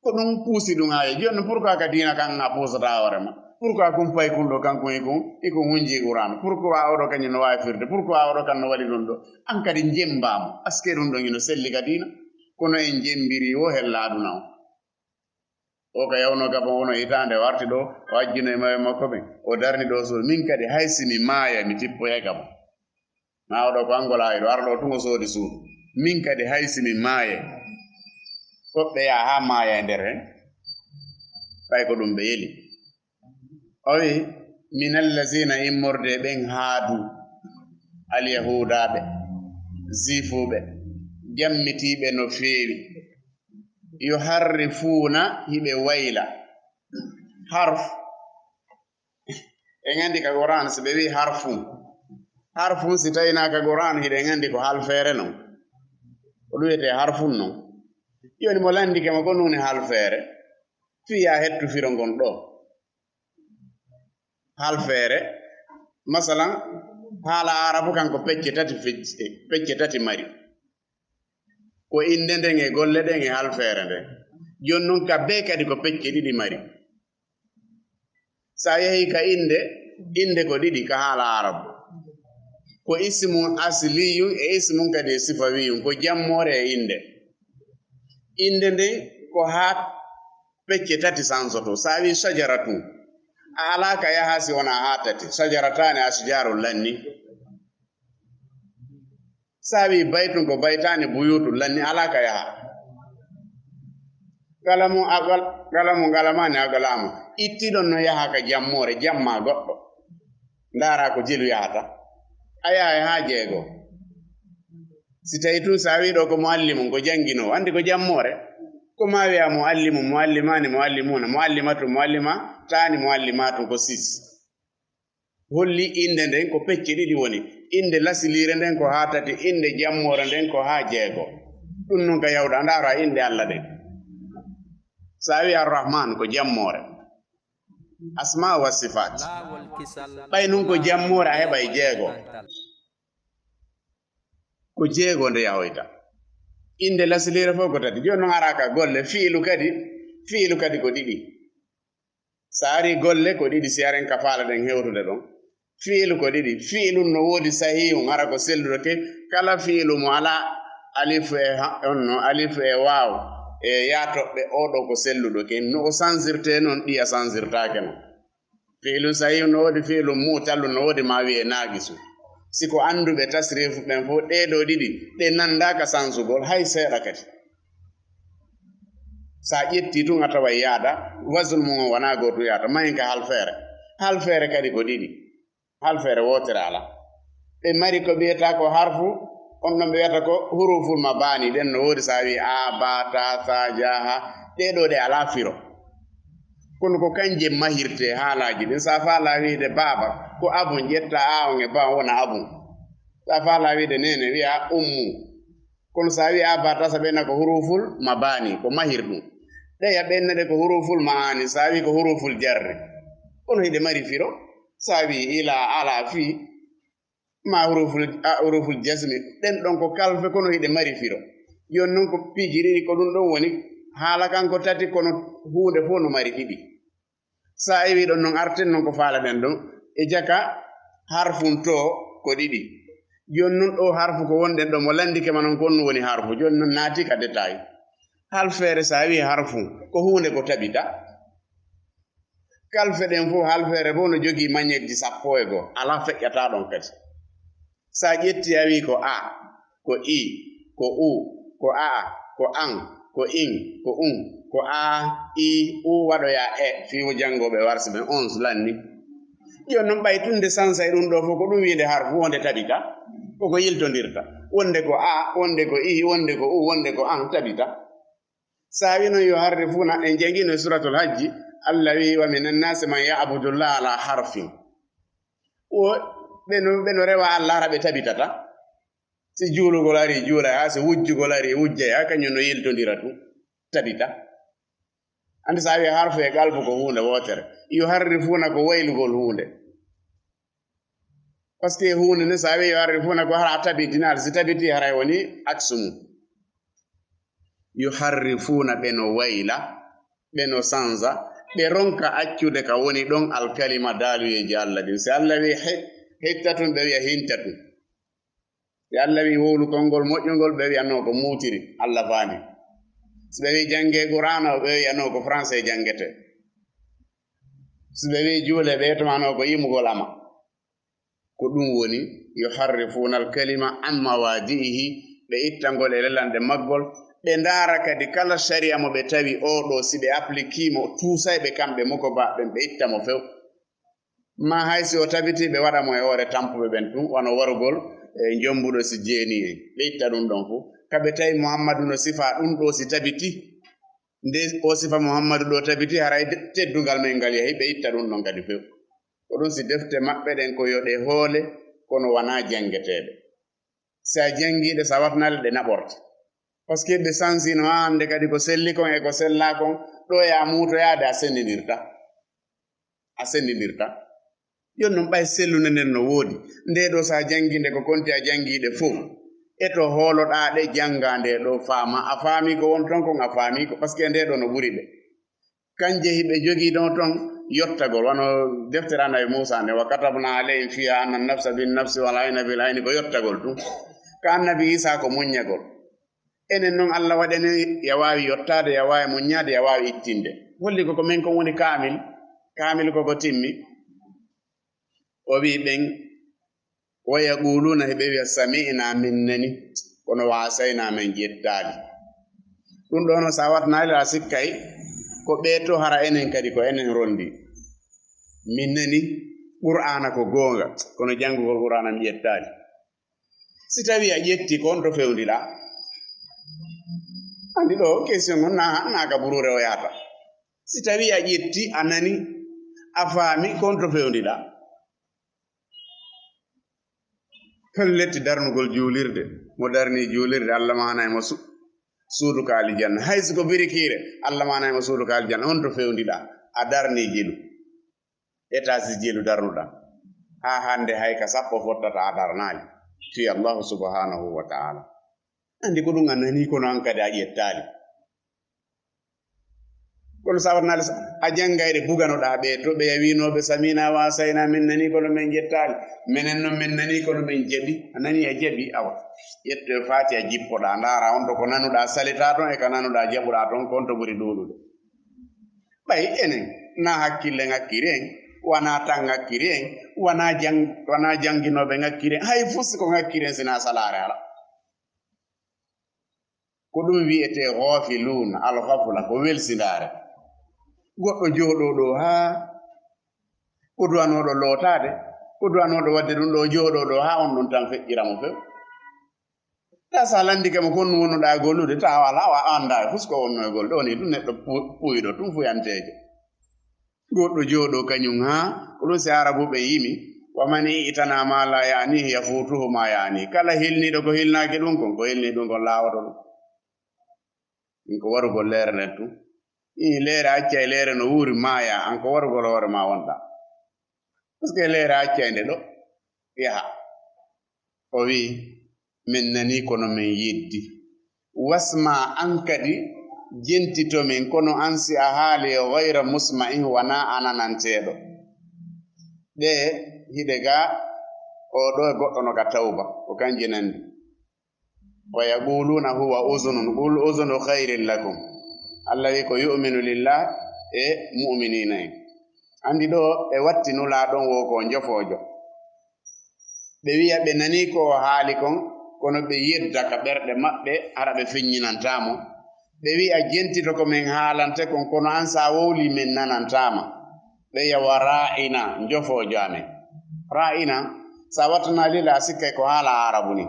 Ko ɗun puusi ɗun haa yehi. Jooni non, pourquoi ka diina kan a puusataa hoore maa? Pourquoi kun fay kun ɗoo kankun e kun, e kun hunji Qur'aana? Pourquoi oɗo kañum no waawi firde? Pourquoi oɗo kan no waɗi ɗun ɗoo? An kadi jemmbaa mo. Est-ce que ɗun ɗon hino selli ka diina? Kono en jemmbiri o hella aduna on. O ka yawnoo Gabon wonoo hitaande, o arti ɗoo, o ajjino e mawɓe makko ɓen, o darni ɗoo suudu. Min kadi hay si mi maaya, mi tippoyay Gabon. Maa oɗo ko Angola e ɗoo, ara ɗoo tun o soodi suudu. Min kadi hay si mi maaya, woɓɓe yaha haa maaya e nder hen, ɓay ko ɗun ɓe yeli. O wi'i, min allazina, immorde e ɓen haadu, alyahuudaaɓe, ziifuuɓe, jammitiiɓe no feewi. Yuharrifuuna, hiɓe wayla. Harf. En anndi ka Qur'aan, si ɓe wi'i harfun. Harfun, si tawii naa ka Qur'aan, hiɗen anndi ko halfeere non. Ko ɗun wi'etee harfun non. Jooni mo lanndike ma ko ɗun woni halfeere, fii yaa hettu firo ngon ɗoo. Halfeere, masalan, haala Aarabu kan ko pecce tati fecce, pecce tati mari. Ko innde nden e golle ɗen e halfeere nden. Jooni non ka bee kadi ko pecce ɗiɗi mari. Sa yehii ka innde, innde ko ɗiɗi ka haala Aarabu. Ko ismun asliyun e ismun kadi e sifawiyun, ko jammoore e innde. Innde nden ko haa pecce tati sansoto. Sa wi'i shajaratun, a alaa ka yahaa si wonaa haa tati. Shajarataani, ashjarun, lanni. Sa wi'i baytun, ko baytaani, buyutun, lanni, alaa ka yahaa. Qalamun, aqal-, qalamun, qalamaani, aqlaamun. Ittiɗon no yahaa ka jammoore, jammaa goɗɗo. Ndaaraa ko jelu yahata. A yahay haa jeego. Si tawii tun sa wi'i ɗoo ko muallimun, ko jannginoowo, anndi ko jammoore. Ko maa wi'a muallimun, muallimaani, muallimuuna, muallimatun, muallimataani, muallimaatun, ko six. Holli innde nden ko pecce ɗiɗi woni. Innde lasiliire nden ko haa tati, innde jammoore nden ko haa jeego. Ɗun non ka yahuɗaa, ndaaraa innde Alla ɗen. Sa wi'i Arrahman ko jammoore. Asma wa sifat. Ɓay nun ko jammoore a heɓay jeego. Ko jeego nde yahoyta. Innde lasliire fof ko tati. Jooni noon ara ka golle, fiilu kadi, fiilu kadi ko ɗiɗi. So ari golle ko ɗiɗi, si aren ka faalaɗen hewtude ɗon. Fiilu ko ɗiɗi. Fiilun no woodi sahihun, hara ko selluɗo ke. Kala fiilu mo alaa alif e ha-, on no, alif e waaw e yaa toɓɓe, oo ɗoo ko selluɗo ke. No o sansirtee noon, ɗiya sansirtaake noon. Fiilun sahihun no woodi, fiilun mu'tallun no woodi, maa wiyee naaqisu. Si ko annduɓe tasrifu ɓen fof, ɗee ɗoo ɗiɗi, ɗe nanndaaka sansugol hay seeɗa kadi. Sa ƴetti tun a taway yaada, wazn mun on wanaa gootu yaata, mayin ka halfeere. Halfeere kadi ko ɗiɗi. Halfeere wootere alaa. Ɓe mari ko ɓe wiyata ko harfu, on ɗon ɓe wiyata ko huruful mabaani, ɗen no woodi sa wi a, ba, ta, sa, ja, ha. Ɗee ɗoo ɗe alaa firo. Kono ko kanje mahirte haalaaji ɗin. Sa faala wiide baaba, ko abun, ƴetta a on e ba on wona abun. Sa faala wiide neene, wiya ummu. Kono sa wi a ba ta sa ɓenna ko huruful mabaani, ko mahir ɗum. Ɗeya ɓenna ɗe ko huruful maani, sa wi ko huruful jarri. Kono hiɗe mari firo, sa wi ila, ala, fi, ma huruful, a, huruful jasmi. Ɗen ɗon ko kalfe kono hiɗe mari firo. Jooni noon ko piiji ɗiɗi ko ɗum ɗon woni haala kan ko tati kono huunde fof no mari ɗiɗi. Sa iwi ɗon noon arten noon ko faalaɗen ɗon. E jaka harfun to ko ɗiɗi. Jooni noon ɗo harfu ko wonɗen ɗo mo lanndike ma noon ko on woni harfu. Jooni noon naati ka détail. Halfeere sa wi harfu ko huunde ko tabita. Kalfe ɗen fof, halfeere fof no jogii mañeeji sappo e goo. Alaa feƴƴata ɗon kadi. Sa ƴetti a wi ko a, ko i, ko u, ko a, ko an, ko in, ko un, ko a, i, u waɗoya e, fii wo janngooɓe warsi ɓen, onze lanni. Jooni noon ɓay tun nde sansa e ɗum ɗo fof, ko ɗum wiinde harfu wonde tabita, koko yiltondirta. Wonde ko a, wonde ko i, wonde ko u, wonde ko an tabita. Sa wi noon yuharrifuuna, en jangino e Suratul Hajji, Allah wi, "Wa minan naasi man ya'budu Llaha ala harfin." O, ɓe no, ɓe no rewa Allah, hara ɓe tabitata. Si juulugol ari, juulay, haa si wujjugol ari, wujjay, haa kañum no yiltondira tun, tabita. Anndi sa wi harfu e qalbu ko huunde wootere. Yuharrifuuna ko waylugol huunde. Parce que huunde nde, so a wii yuharrifuuna ko hara a tabitinaali, si tabiti haray woni aksu mum. Yuharrifuuna, ɓe no wayla, ɓe no sansa, ɓe ronka accude ka woni ɗon alkalima, daaluyeeji Allah ɗin. Si Allah wii hi-, hittatun, ɓe wi'a hintatun. Si Allah wii wowlu konngol moƴƴungol, ɓe wi'anoo ko muutiri, Allah faandi. Si ɓe wii janngee Qur'aana, ɓe wi'anoo ko français janngete. Si ɓe wii juulee, ɓe wi'anoo ko yimugol ama. Ko ɗum woni, yuharrifuuna al-kalima an mawaadi'ihi, ɓe itta ngol e lelanɗe maggol, ɓe ndaara kadi kala sariya mo ɓe tawi oo ɗoo, si ɓe appliquii mo, tuusay ɓe kamɓe moko ba ɓen, ɓe itta mo few. Maa hay si o tabitii, ɓe waɗa mo e hoore tampuɓe ɓen tun, wano warugol e jombuɗo si jeeni en, ɓe itta ɗum ɗon fu. Ka ɓe tawi Muhammadu no sifaa ɗum ɗoo si tabitii, nde o sifa Muhammadu ɗoo tabitii, haray de-, teddungal men ngal yahi, ɓe itta ɗum ɗon kadi few. Ko ɗum si defte maɓɓe ɗen ko yo ɗe hoole, kono wanaa janngeteeɗe. Si a janngii ɗe, si a waɗtinaali ɗe, ɗe naɓorte. Parce que ɓe sansino hannde kadi ko selli kon e ko sellaa kon, ɗo ya muutoyaade a senndindirta. A senndindirta. Jooni noon ɓay sellunde nden no woodi. Ndee ɗoo si a janngii nde ko konti a janngii ɗe fow. E to hooloɗaa ɗe, janngaa ndee ɗoo faamaa. A faamii ko won ton kon, a faamii ko, parce que ndee ɗoo no ɓuri ɗe. Kanje hiɓe jogii ɗon ton yottagol, wano deftere Annabi Muusaa nde, "Wa katabnaa alayhim fiihaa anna nafsa bin nafsi wal ayna bil ayni," ko yottagol tun. Ka Annabi Iisaa ko muññagol. Enen non Allah waɗi en, ya waawi yottaade, ya waawi muññaade, ya waawi ittinde. Holli ko ko men kon woni kaamil, kaamil ko ko timmi. O wi'i ɓen, "Wa yaquuluuna," hiɓe wi'a, "Sami'naa, min nani, kono wa asaynaa, men ƴettaali." Ɗum ɗoo noon, so a waɗtinaali, a sikkay ko ɓee to, hara enen kadi ko enen rondi. Min nani Qur'aana ko goonga, kono janngugol Qur'aana mi ƴettaali. Si tawii a ƴetti, ko on to fewndiɗaa? Anndi ɗoo question on na, na ka buruure o yahata. Si tawii a ƴetti, a nani, a faami, ko on to fewndiɗaa? Pellet, darnugol juulirde. Mo darnii juulirde, Allah maanay mo su-, suudu ka aljanna. Hay si ko birikiire, Allah maanay mo suudu ka aljanna. On to fewndiɗaa, a darnii jelu. Étage jelu darnuɗaa. Haa hannde hay ka sappo fottata a darnaali. Fii Allahu subhanahu wa ta'ala. Anndi ko ɗum a nanii kono an kadi a ƴettaali. Kono sa watanaali a janngayɗe buganoɗaa ɓe to ɓe yawinooɓe samina wa asayna min nanii kono min ƴettaali. Menen noon min nanii kono min jaɓi. A nanii a jaɓi awa. Ƴetto e faati a jippoɗaa ndaara on to ko nanuɗaa salitaa toon e ka nanuɗaa jaɓuɗaa toon kon to ɓuri ɗuuɗude. Ɓay enen na hakkille ngakkiri en, wana tan ngakkiri en, wana jang wana janginooɓe ngakkiri en, hay fus ko ngakkiri en sina salaare ala. Ko ɗum wiyetee ghafiluuna, al ghafla ko welsindaare. Goɗɗo jooɗoo ɗoo haa ko duwanooɗo lootaade, ko duwanooɗo waɗde ɗum ɗoo jooɗoo ɗoo haa on ɗum tan feƴƴira mo few. Ta sa lanndike mo kon wonnuɗaa gollude ta wala wa annda e fus ko wonno e gollude woni ɗum neɗɗo puuyɗo ɗum fuyanteejo. Goɗɗo jooɗo kañum haa ko ɗum si arabuɓe yimi wa man itana ma la yanihi yafutuhu ma yani kala hilniiɗo ko hilnaaki ɗum kon ko hilnii ɗum kon laawoto ɗum. Ɗum ko warugol leere nden tun. Ii leere acca e leere no wuuri maaya an ko warugol hoore ma wonɗa. Parce que leere accayde ɗo yaha o wi min nani kono min yeddi. Wasma an kadi jentito min kono an si a haali e ghoyra musma'in wana anananteɗo. Ɗe hiɗe ga o ɗo e goɗɗo no ka tawba ko kanje nandi. Wa yaquluna huwa uzunun qul uzunu khairin lakum. Allah wi ko yu'minu lillah e mu'minina en. Andi ɗo ɓe watti nulaaɗon wo ko njofoojo. Ɓe wi'a ɓe nanii ko o haali kon kono ɓe yedda ka ɓerɗe maɓɓe hara ɓe feññinantaa mo. Ɓe wi'a jentito ko min haalante kon kono an sa wowli min nanantaa ma. Ɓe yawa ra'ina njofoojo amen. Ra'ina sa wattanali la sikkay ko haala arabu ni.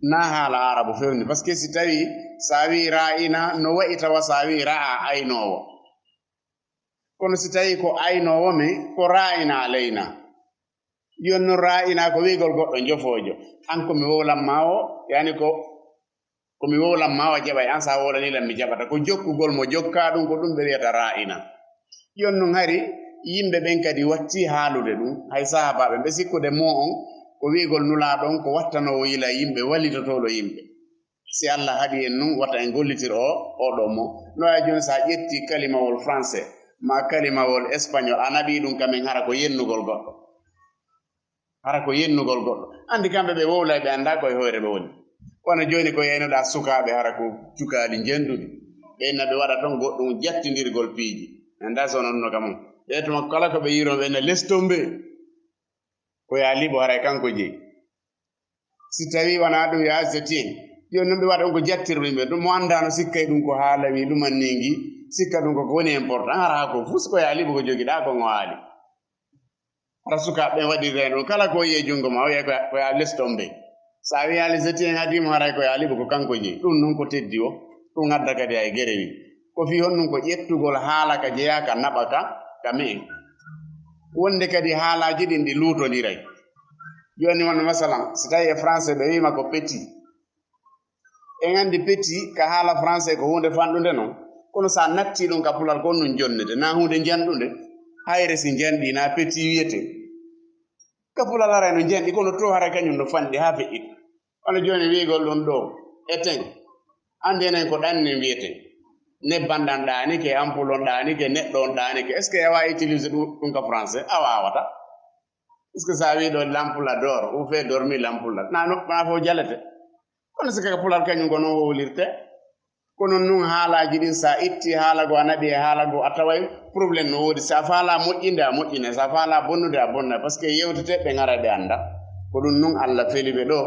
Na haala arabu fewni parce que si tawi sa wi ra'ina no wa'i tawa sa wi ra'a aynoowo. Kono si tawi ko aynoowo mi ko ra'ina alayna. Yon no ra'ina ko wi'gol goɗɗo njofoojo an ko mi wowlan ma o yani ko ko mi wowlan ma o jaɓay an sa wowlani lan mi jaɓata ko jokkugol mo jokka ɗum ko ɗum ɓe wiyata ra'ina. Yon nun hari yimɓe ɓen kadi watti haalude ɗum hay sahabaɓe ɓe sikkude mo on ko wi'gol nulaaɗo on ko wattanoowo yila yimɓe wallitotooɗo yimɓe. Si Allah haɗi en nun wata en gollitir o oɗo mo no wawi joni sa ƴetti kalimawol français ma kalimawol espagnol a naɓi ɗum kamen hara ko yennugol goɗɗo. Hara ko yennugol goɗɗo andi kamɓe ɓe wowlay ɓe anda koye hoore ɓe woni. Kono joni ko yeynoɗa sukaɓe hara ko cukaali njenɗuɗi ɓe inna ɓe waɗa toon goɗɗum jattindirgol piiji. Anda sono ɗum no ka mum ɓe tuma kala ko ɓe yiron ɓe inna lestombe. Ko ya liɓo haray kanko jeyi. Si tawi wona ɗum ya zetien joni noon ɓe waɗa on ko jattirɗo yimɓe ɗum mo anndano sikkay ɗum ko haala wi ɗum annigi sikka ɗum koko woni important hara ha ko fus ko ya liɓo ko jogiɗa ko ngo haali. Hara sukaaɓe ɓen waɗirde ɗum kala ko yiye junngo ma o wiya ko ya lestombe. Sa wiyali zetien adimo haray ko ya liɓo ko kanko jeyi ɗum noon ko teddi o. Ɗum adda kadi hay gerewi ko fii honɗum ko ƴettugol haala ka jeyaa ka naɓa ka ka me'en. Wonde kadi haalaaji ɗin ɗi luutondiray. Jooni wano masalan si tawi e français ɓe wiima ko petit. En anndi petit ka haala français ko huunde fanɗunde non kono sa natti ɗum ka pulal ko ɗum jonnete na huunde njanɗunde. Hayre si njanɗi na petit wiyete. Ka pulal haray no njanɗi kono to haray kañum no fanɗi ha feƴƴita. Wano jooni wiigol ɗum ɗo eten anndi enen ko ɗannen wiyeten. Nebban ɗan ɗaanike ampul on ɗaanike neɗɗo on ɗaanike est ce que yawa utilise ɗum ka français a wawata? Est ce que sa wi ɗo lampoula dor ou fait dormi lampoula na nokku ma fof jalete. Kono si kaka pulal kañum ko noon wowlirte. Kono nun haalaaji ɗin sa itti haala goo a naɓi e haala goo a taway problème no woodi sa faala moƴƴinde a moƴƴine sa faala bonnude a bonna parce que yewteteɓe ɓe ŋara ɓe annda. Ko ɗum nun allah feli ɓe ɗo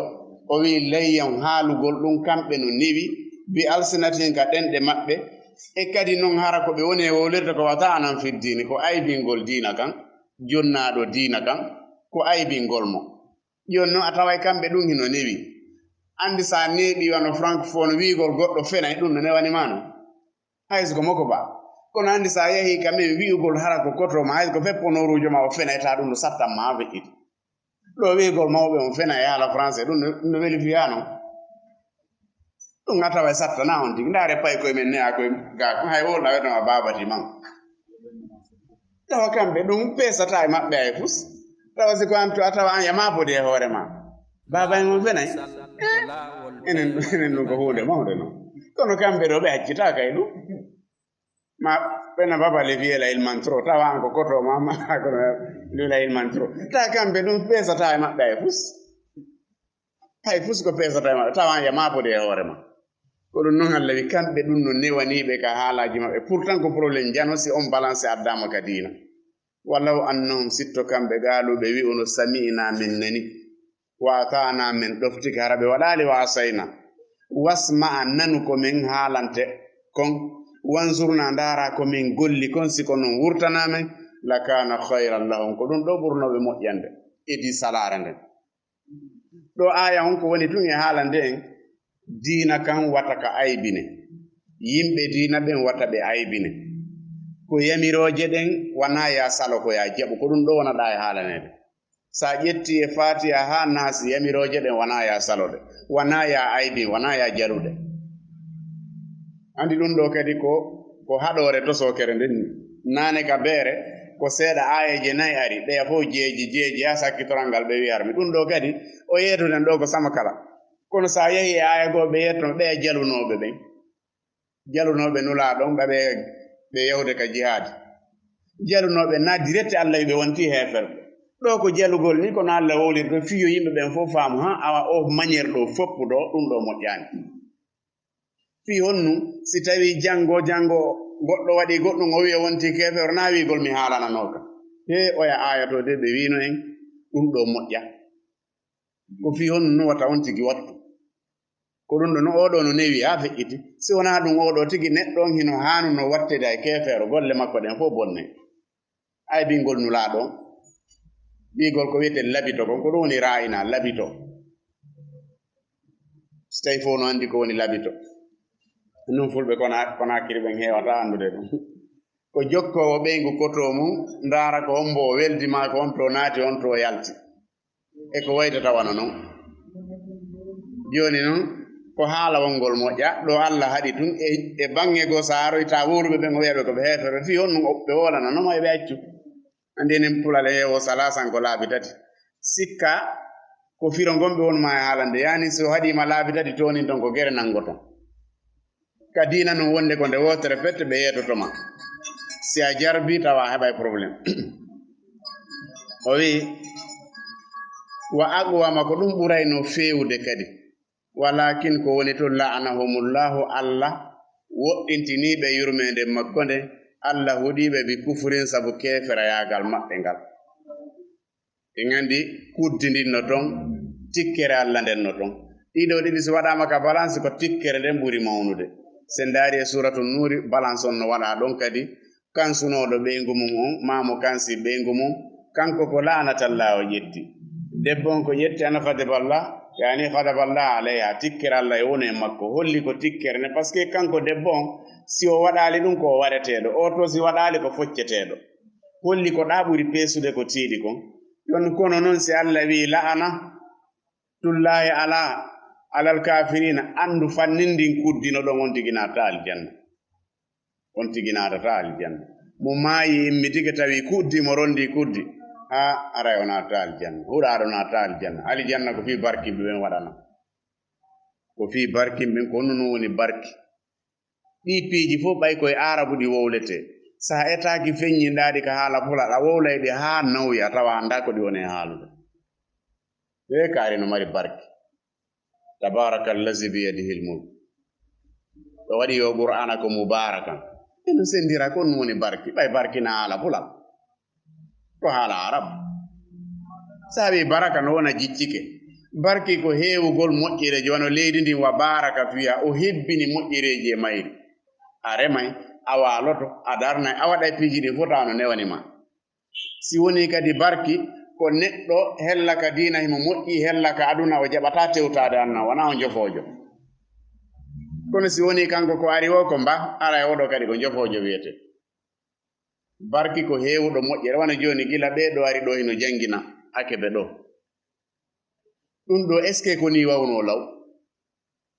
o wi layyan haalugol ɗum kamɓe no newi bi alsinatin ka ɗenɗe maɓɓe. E kadi nun hara ko ɓe woni e wowlirde ko wata anan fiddiini ko aybingol diina kan. Jonnaaɗo diina kan ko aybingol mo. Jooni noon a taway kamɓe ɗum hino newi. Anndi so a neeɓii wano francophone wiigol goɗɗo fenay ɗum no newani ma no. Hay so ko moko ba. Kono anndi so a yahii ka men wi'ugol hara ko koto ma hay so ko fepponooruujo ma o fenay taa ɗum no sattan ma a feƴƴiti. Ɗo wi'ugol mawɓe on fenay e haala français ɗum no weli fiyaa noon. Ɗum a taway sattana on tigi ndaare pay koye men ne'a koye gaa hay wowla wetama baabati man. Tawa kamɓe ɗum peesataa e maɓɓe hay fus. Tawa si ko an to a tawa an ya maapode e hoore ma. Baaba en on fenay. Eh, enen, enen ɗum ko huunde mawnde non. Kono kamɓe ɗo ɓe accitaaka e ɗum. Ma ɓena baba le fiye la il mantro. Tawa an ko koto ma, ma kono le la il mantro. Tawa kamɓe ɗum peesataa e maɓɓe hay fus. Hay fus ko peesata e maɓɓe, tawa ya maapode e hoore ma. Ko ɗum noon Allah wi kamɓe ɗum no newaniiɓe ka haalaaji maɓɓe. Pourtant ko problème jano si on balance addaama ka diina. Walaw annahum sitto kamɓe gaaluɓe wi'uno sami'na min nani. Wa ata'na min ɗoftike hara ɓe waɗaali wa asayna. Wasma'a nanu ko min haalante kon. Wanzurna ndaara ko min golli kon si ko non wurtana men. Lakana khayran lahum ko ɗum ɗo ɓurnooɓe moƴƴande. Edi salaare nden. Ɗo aaya on ko woni tun e haalande en, diina kan wata ka aybine. Yimɓe diina ɓen wata ɓe aybine. Ko yamirooje ɗen wanaa ya salo ko ya jaɓu, ko ɗum ɗo wona ɗa e haalaneede. Sa ƴetti e Faatiha haa Naasi yamirooje ɗen wanaa ya saloɗe, wanaa ya aybin, wanaa ya jaluɗe. Andi ɗum ɗo kadi ko, ko haɗoore tosookere nden ni. Naane ka beere, ko seeɗa aayeeje nayi ari, ɗeya fof jeeji, jeeji, haa sakkitoral ngal ɓe wiyar mi. Ɗum ɗo kadi, o yeetuɗen ɗo ko sama kala. Kono sa yehi e aaya goo, ɓe yetto ɓeya jalunooɓe ɓen. Jalunooɓe Nulaaɗo on, ɓe, ɓe yahude ka jihaadi. Jalunooɓe na direct Allah wi ɓe wonti heeferɓe. Ɗo ko jalugol ni, kono Allah wowlirta fii yo yimɓe ɓen fof faamu, ha, awa o manière ɗo foppu ɗo, ɗum ɗo moƴƴaani. Fii honnu, si tawii janngo, janngo goɗɗo waɗi goɗɗum, o wi'a wonti keefeero, na wi'gol mi haalananooka. He oya aaya to de, ɓe wiino en, ɗum ɗo moƴƴa. Ko fii honnu no wata on tigi wattu. Ko ɗum ɗo no oo ɗo no newi haa feƴƴiti. Si wonaa ɗum, oo ɗo tigi neɗɗo on hino haanuno wattede e keefeero, golle makko ɗen fof bonne. Aybingol Nulaaɗo on. Ɓiigol ko wiyetee labito kon, ko ɗum woni raa'ina, labito. Si tawii fof no anndi ko woni labito. Nun fulɓe Kona-, Konaakiri ɓen heewata anndude ɗum. Ko jokkoowo ɓeyngu koto mum, ndaara ko hombo o weldi maa ko on to naati, on to yalti. E ko waytata wano non. Jooni non, ko haala wongol moƴƴa, ɗo Allah haɗi tun, e, e baŋŋe goo, so a aroyta wowluɓe ɓen, o wi'a ɓe ko ɓe heeferɓe, fii honɗum o, ɓe wowlana, non e ɓe accu. Anndi enen Pulal en yeewo salaasan ko laabi tati. Sikka ko firo ngon ɓe woni ma e haalande, yaani si o haɗi ma laabi tati, toonin ton ko gere nanngoton. Ka diina non wonde ko nde wootere pette ɓe yeetoto ma. Si a jarbi tawa a heɓay problème. O wi, wa aqwama ko ɗum ɓurayno feewude kadi. Walakin ko woni to la'anahumullahu Allah woɗɗintini ɓe yurmeende makko nde Allah huɗi ɓe bi kufrin sabu keeferayaagal maɓɓe ngal. En anndi kuddindinno ton, tikkere Allah nden no ton. Ɗiɗo ɗiɗi si waɗaama ka balance ko tikkere nden ɓuri mawnude. Si en ndaari e Suuratu Nuuri, balance on no waɗa ɗon kadi. Kan sunooɗo ɓeyngu mum on, maa mo kansi ɓeyngu mum, kanko ko la'natallaahu o ƴetti. Debbo on ko ƴetti ana ghadiballah, yaani ghadaballah alayha, tikkere Allah e woni e makko. Holli ko tikkere ne, parce que kanko debbo on, si o waɗaali ɗum ko o waɗeteeɗo, o to si waɗaali ko focceteeɗo. Holli ko ɗa ɓuri peesude ko tiiɗi kon. Yon kono non si Allah wi la'ana tullahi ala, alal kafirina, anndu fannin ndin kuddino ɗon on tigi naata aljanna. On tigi naatata aljanna. Mo maayi immitike tawi kuddi mo rondi kuddi. Ha aray o naata aljanna. Huɗaaɗo naata aljanna. Aljanna ko fii barkimɓe ɓen waɗana. Ko fii barkimɓe ɓen ko honno non woni barki. Ɗi piiji fof ɓay koye Aarabu ɗi wowletee. Sa etaaki feññinɗaaɗi ka haala Pulaar, a wowlay ɗi haa nawya, tawa anndaa ko ɗi woni e haalude. Ɓe kaari no mari barke. Tabaaraka allazi biyadihil mulk. Ɓe waɗi yo Qur'aana ko mubaarakan. Ɓe no senndira ko ɗum woni barki. Ɓay barki na haala Pulaar. Ko haala Arab. Saabi baraka no wona jiccike. Barki ko heewugol moƴƴereeji, wano leydi ndin wa baaraka fiha, o hebbini moƴƴereeji e mayri. A remay, a waaloto, a darnay, a waɗay piiji ɗin fof tawa no newani ma. Si woni kadi barki, ko neɗɗo hella ka diina himo moƴƴi, hella ka aduna o jaɓata tewtaade anna, wona o njofoojo. Kono si woni kanko ko ari o ko mba, aray oɗo kadi ko njofoojo wiyete. Barki ko heewuɗo moƴƴere, wano jooni gila ɓee ɗo ari ɗo hino janngina Akebe ɗo. Ɗum ɗo, est-ce que ko ni wawnoo law?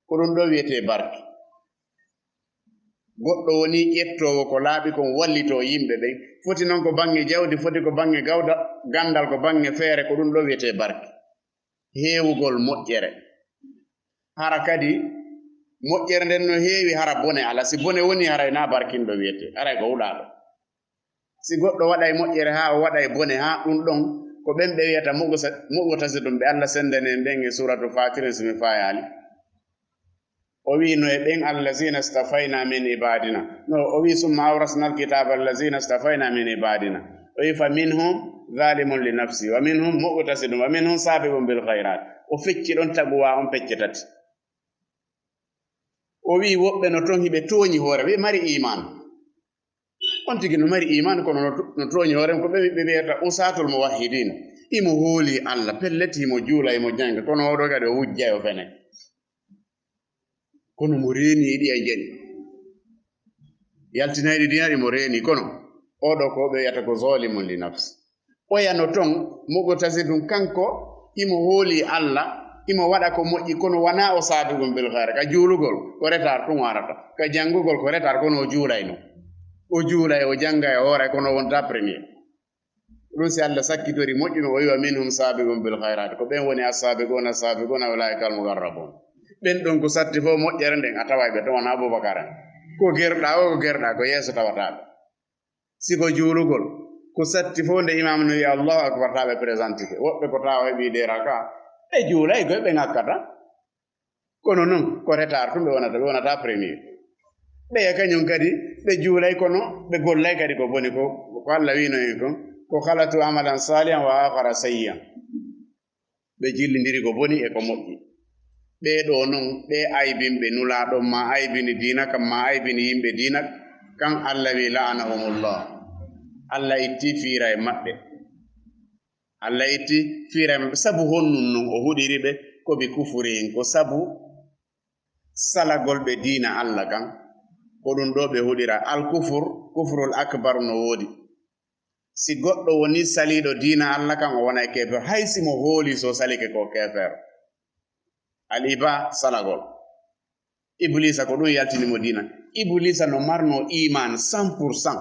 Ko ɗum ɗo wiyetee barki. Goɗɗo woni ƴettoowo ko laaɓi kon, wallitoo yimɓe ɓen. Foti non ko baŋŋe jawdi, foti ko baŋŋe gawda, ganndal, ko baŋŋe feere, ko ɗum ɗo wiyetee barki. Heewugol moƴƴere. Hara kadi, moƴƴere nden no heewi, hara bone alaa. Si bone woni, haray naa barkinɗo wiyetee, haray ko huɗaaɗo. Si goɗɗo waɗay moƴƴere haa o waɗay bone, haa ɗum ɗon, ko ɓen ɓe wiyata mu'tasa-, mu'tasidun ɓe Alla senndani en ɓen e suuratu Faatirin, si mi faayaali. O wi'i no e ɓen, "Allazina istafayna min ibadina." No, o wi'i, "Summa awrasna alkitaba allazina istafayna min ibadina." O wi'i, "Fa minhum zalimun li nafsi, wa minhum mu'tasidun, wa minhum sabiqun bil khairat." O fecci ɗon taguwa on pecce tati. O wi'i, "Woɓɓe no ton hiɓe tooñi hoore, ɓe mari iman." On tigi no mari iman, kono no to-, no tooñi hoore, ko ɓe, ɓe wiyata usatul muwahhidin. Imo hooli Alla, pellet, imo juula, imo janga, kono oɗo kadi o wujjay, o fene. Kono mo reeni e ɗiya jani. Yaltinayɗi diina ɗi mo reeni, kono oɗo ko ɓe wiyata ko zalimun li nafsi. Oya no ton, mu'tasidun, kanko, imo hooli Alla, imo waɗa ko moƴƴi, kono wanaa o sabiqun bil khairat. Ka juulugol, ko retard tun warata. Ka jangugol, ko retard, kono o juulayno. O juulay, o jangay, o hooray, kono o wonta premier. Ɗum si Alla sakkitori moƴƴuɓe, o wi'a, "Minhum sabiqun bil khairat." Ko ɓen woni as-sabiquna, as-sabiquna, ulaika al muqarrabun. Ɓen ɗon ko satti fof moƴƴere nden, a taway ɓe ton, wona Abubakar en. Ko gerɗa o, ko gerɗa, ko yeeso tawata ɓe. Si ko juulugol, ko satti fof nde imam no wi'a Allahu Akbar, taa ɓe présentike. Woɓɓe ko taa o heɓi de raka, ɓe juulay koy, ɓe ŋakkata. Kono non, ko retard tun ɓe wonata, ɓe wonata premier. Ɓeya kañum kadi, ɓe juulay kono, ɓe gollay kadi ko boni ko, ko Alla wi'no en kon, ko khalatu amalan salihan wa akhara sayyi'an. Ɓe jillindiri ko boni e ko moƴƴi. Ɓee ɗoo non, ɓee aybinɓe Nulaaɗo, maa aybini diina kan, maa aybini yimɓe diina kan, Alla wi, "La'anahumullah." Alla itti fiira e maɓɓe. Alla itti fiira e maɓɓe. Sabu honɗun non o huɗiri ɓe? Ko bi kufurihim, ko sabu salagol ɓe diina Alla kan. Ko ɗun ɗoo ɓe huɗira. Al kufur, kufrul akbar no woodi. Si goɗɗo woni saliiɗo diina Alla kan, o wonay keefeero, hay si mo hooli so salike ko keefeero. Al iba, salagol. Ibliisa ko ɗun yaltini mo diina. Ibliisa no marno iman cent pour cent.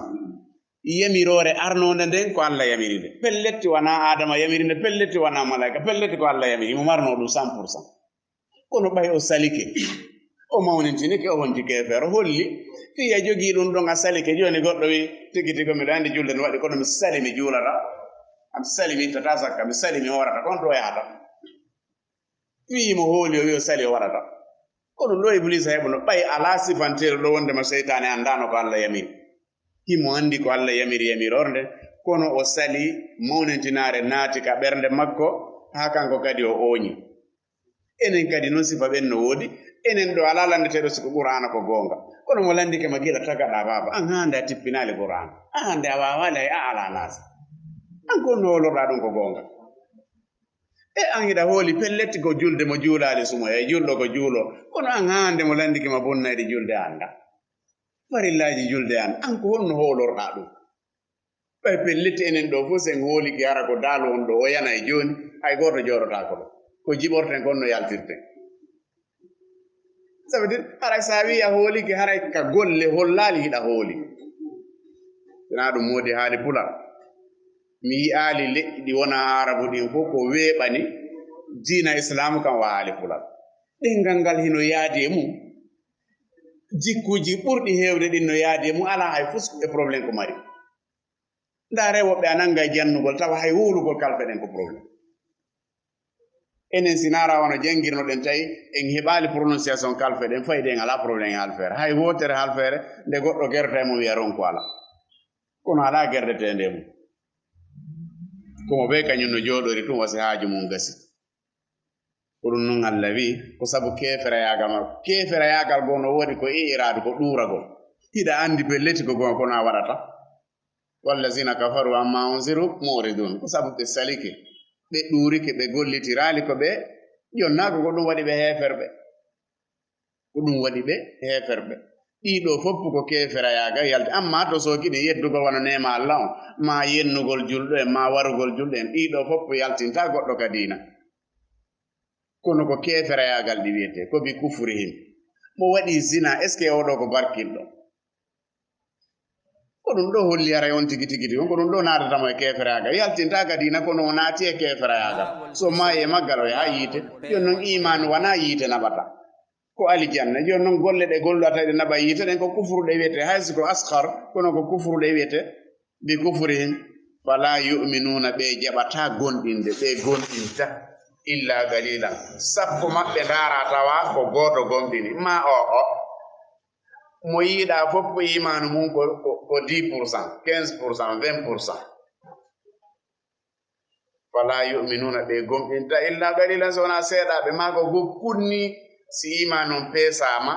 Yamiroore arnoonde nden ko Alla yamiri nde. Pelletti wanaa Aadama yamiri nde, pelletti wanaa malaa'ika, pelletti ko Alla yamiri. Mo marno ɗun cent pour cent. Kono ɓay o salike, o mawnintinike, o wonti keefeero, holli fii a jogii ɗun ɗon, a salike. Jooni goɗɗo wi, "Tigi tigi, miɗo anndi julde no waɗi, kono mi sali, mi juulata. Mi sali, mi ittata sakka, mi sali, mi hoorata, kon to o yahata?" Fii mo hooli, o wi o sali, o waɗata. Kono ɗoo Ibliisa heɓuno, ɓay alaa sifanteeɗo ɗoo wondema seytaane anndaano ko Alla yamiri. Himo anndi ko Alla yamiri yamiroore nden, kono o sali, mawnintinaare naati ka ɓernde makko, haa kanko kadi o ooñi. Enen kadi non sifa ɓen no woodi. Enen ɗoo alaa lanndeteeɗo si ko Qur'aana ko goonga. Kono mo lanndike ma gila tagaɗa baaba, an hande a tippinaali Qur'aana. An hande a waawaali hay a alaa naasa. An ko honno hoolorɗaa ɗun ko goonga? E an hiɗa hooli pellet ko julde mo juulaali sumoya, e julɗo ko juuloo. Kono an hande mo lanndike ma bonnayɗi julde annda. Farillaaji julde an, an ko honno hoolorɗaa ɗun? Ɓay pellet enen ɗoo fof, si en hoolike hara ko daalu on ɗoo, o yana e jooni, hay gooto jooɗotaako ɗoo. Ko jiɓorten kon no yaltirten. Ça veut dire, haray si a wi'i a hoolike, haray ka golle hollaali hiɗa hooli. Sinaa ɗun moodi haali Pular. Mi yi'aali leƴƴi ɗi wonaa Aarabu ɗin fof ko weeɓani diina Islaamu kan wa haali Pular. Ɗemngal ngal hino yaadi e mun. Jikkuuji ɓurɗi heewde ɗin no yaadi e mun, alaa hay fus e problème ko mari. Ndaaree woɓɓe a nannga e jannugol, tawa hay hoolugol kalfe ɗen ko problème. Enen si naara wano janngirnoɗen tawi en heɓaali prononciation kalfe ɗen, fayde en alaa problème e halfeere. Hay wootere halfeere, nde goɗɗo gerdata e mun wi'a ronku alaa. Kono alaa gerdeteende e mun. Ko mo ɓe kañum no jooɗori tun, wasi haaju mun gasi. Ko ɗun non Alla wi'i, ko sabu keeferayaagal makko. Keeferayaagal goo no woodi ko i'raadu, ko ɗuuragol. Hiɗa anndi pellet ko goonga, kono a waɗata. Wallazina kafaru amma unziru mu'ridun. Ko sabu ɓe salike, ɓe ɗuurike, ɓe gollitiraali ko ɓe jonnaa ko, ko ɗun waɗi ɓe heeferɓe. Ko ɗun waɗi ɓe heeferɓe. Ɗii ɗoo fof ko keeferayaagal yalti. Amma to sooki ɗin yeddugol wano neema Alla on, maa yennugol julɗo en, maa warugol julɗo en, ɗii ɗoo fof yaltintaa goɗɗo ka diina. Kono ko keeferayaagal ɗi wi'etee, ko bi kufrihim. Mo waɗi zina, est-ce que oo ɗoo ko barkinɗo? Ko ɗum ɗo holli haray on tigi tigi tigi on, ko ɗum ɗo naatata mo e keeferaagal. Yaltintaa ka diina, kono o naati e keeferaagal. So maayi e maggal, o yaha yiite. Jooni noon, iimaanu wanaa yiite naɓata. Ko alijanna. Jooni noon, golle ɗe gollata ɗe naɓa yiite ɗen, ko kufru ɗe wiyetee. Hay si ko asgar, kono ko kufru ɗe wiyetee. Bi kufrihim, falaa yu'minuuna, ɓe jaɓataa gomɗinde, ɓe gomɗinta. Illa galilan. Sappo maɓɓe ndaara tawa ko gooto gomɗini. Ma o, o. Mo yiiɗaa fof ko iimaanu mum ko, ko, ko dix pour cent, quinze pour cent, vingt pour cent. Falaa yu'minuuna, ɓe gomɗinta illa galilan, so wonaa seeɗaaɓe. Maa ko go kunni, si iimaan on peesaama,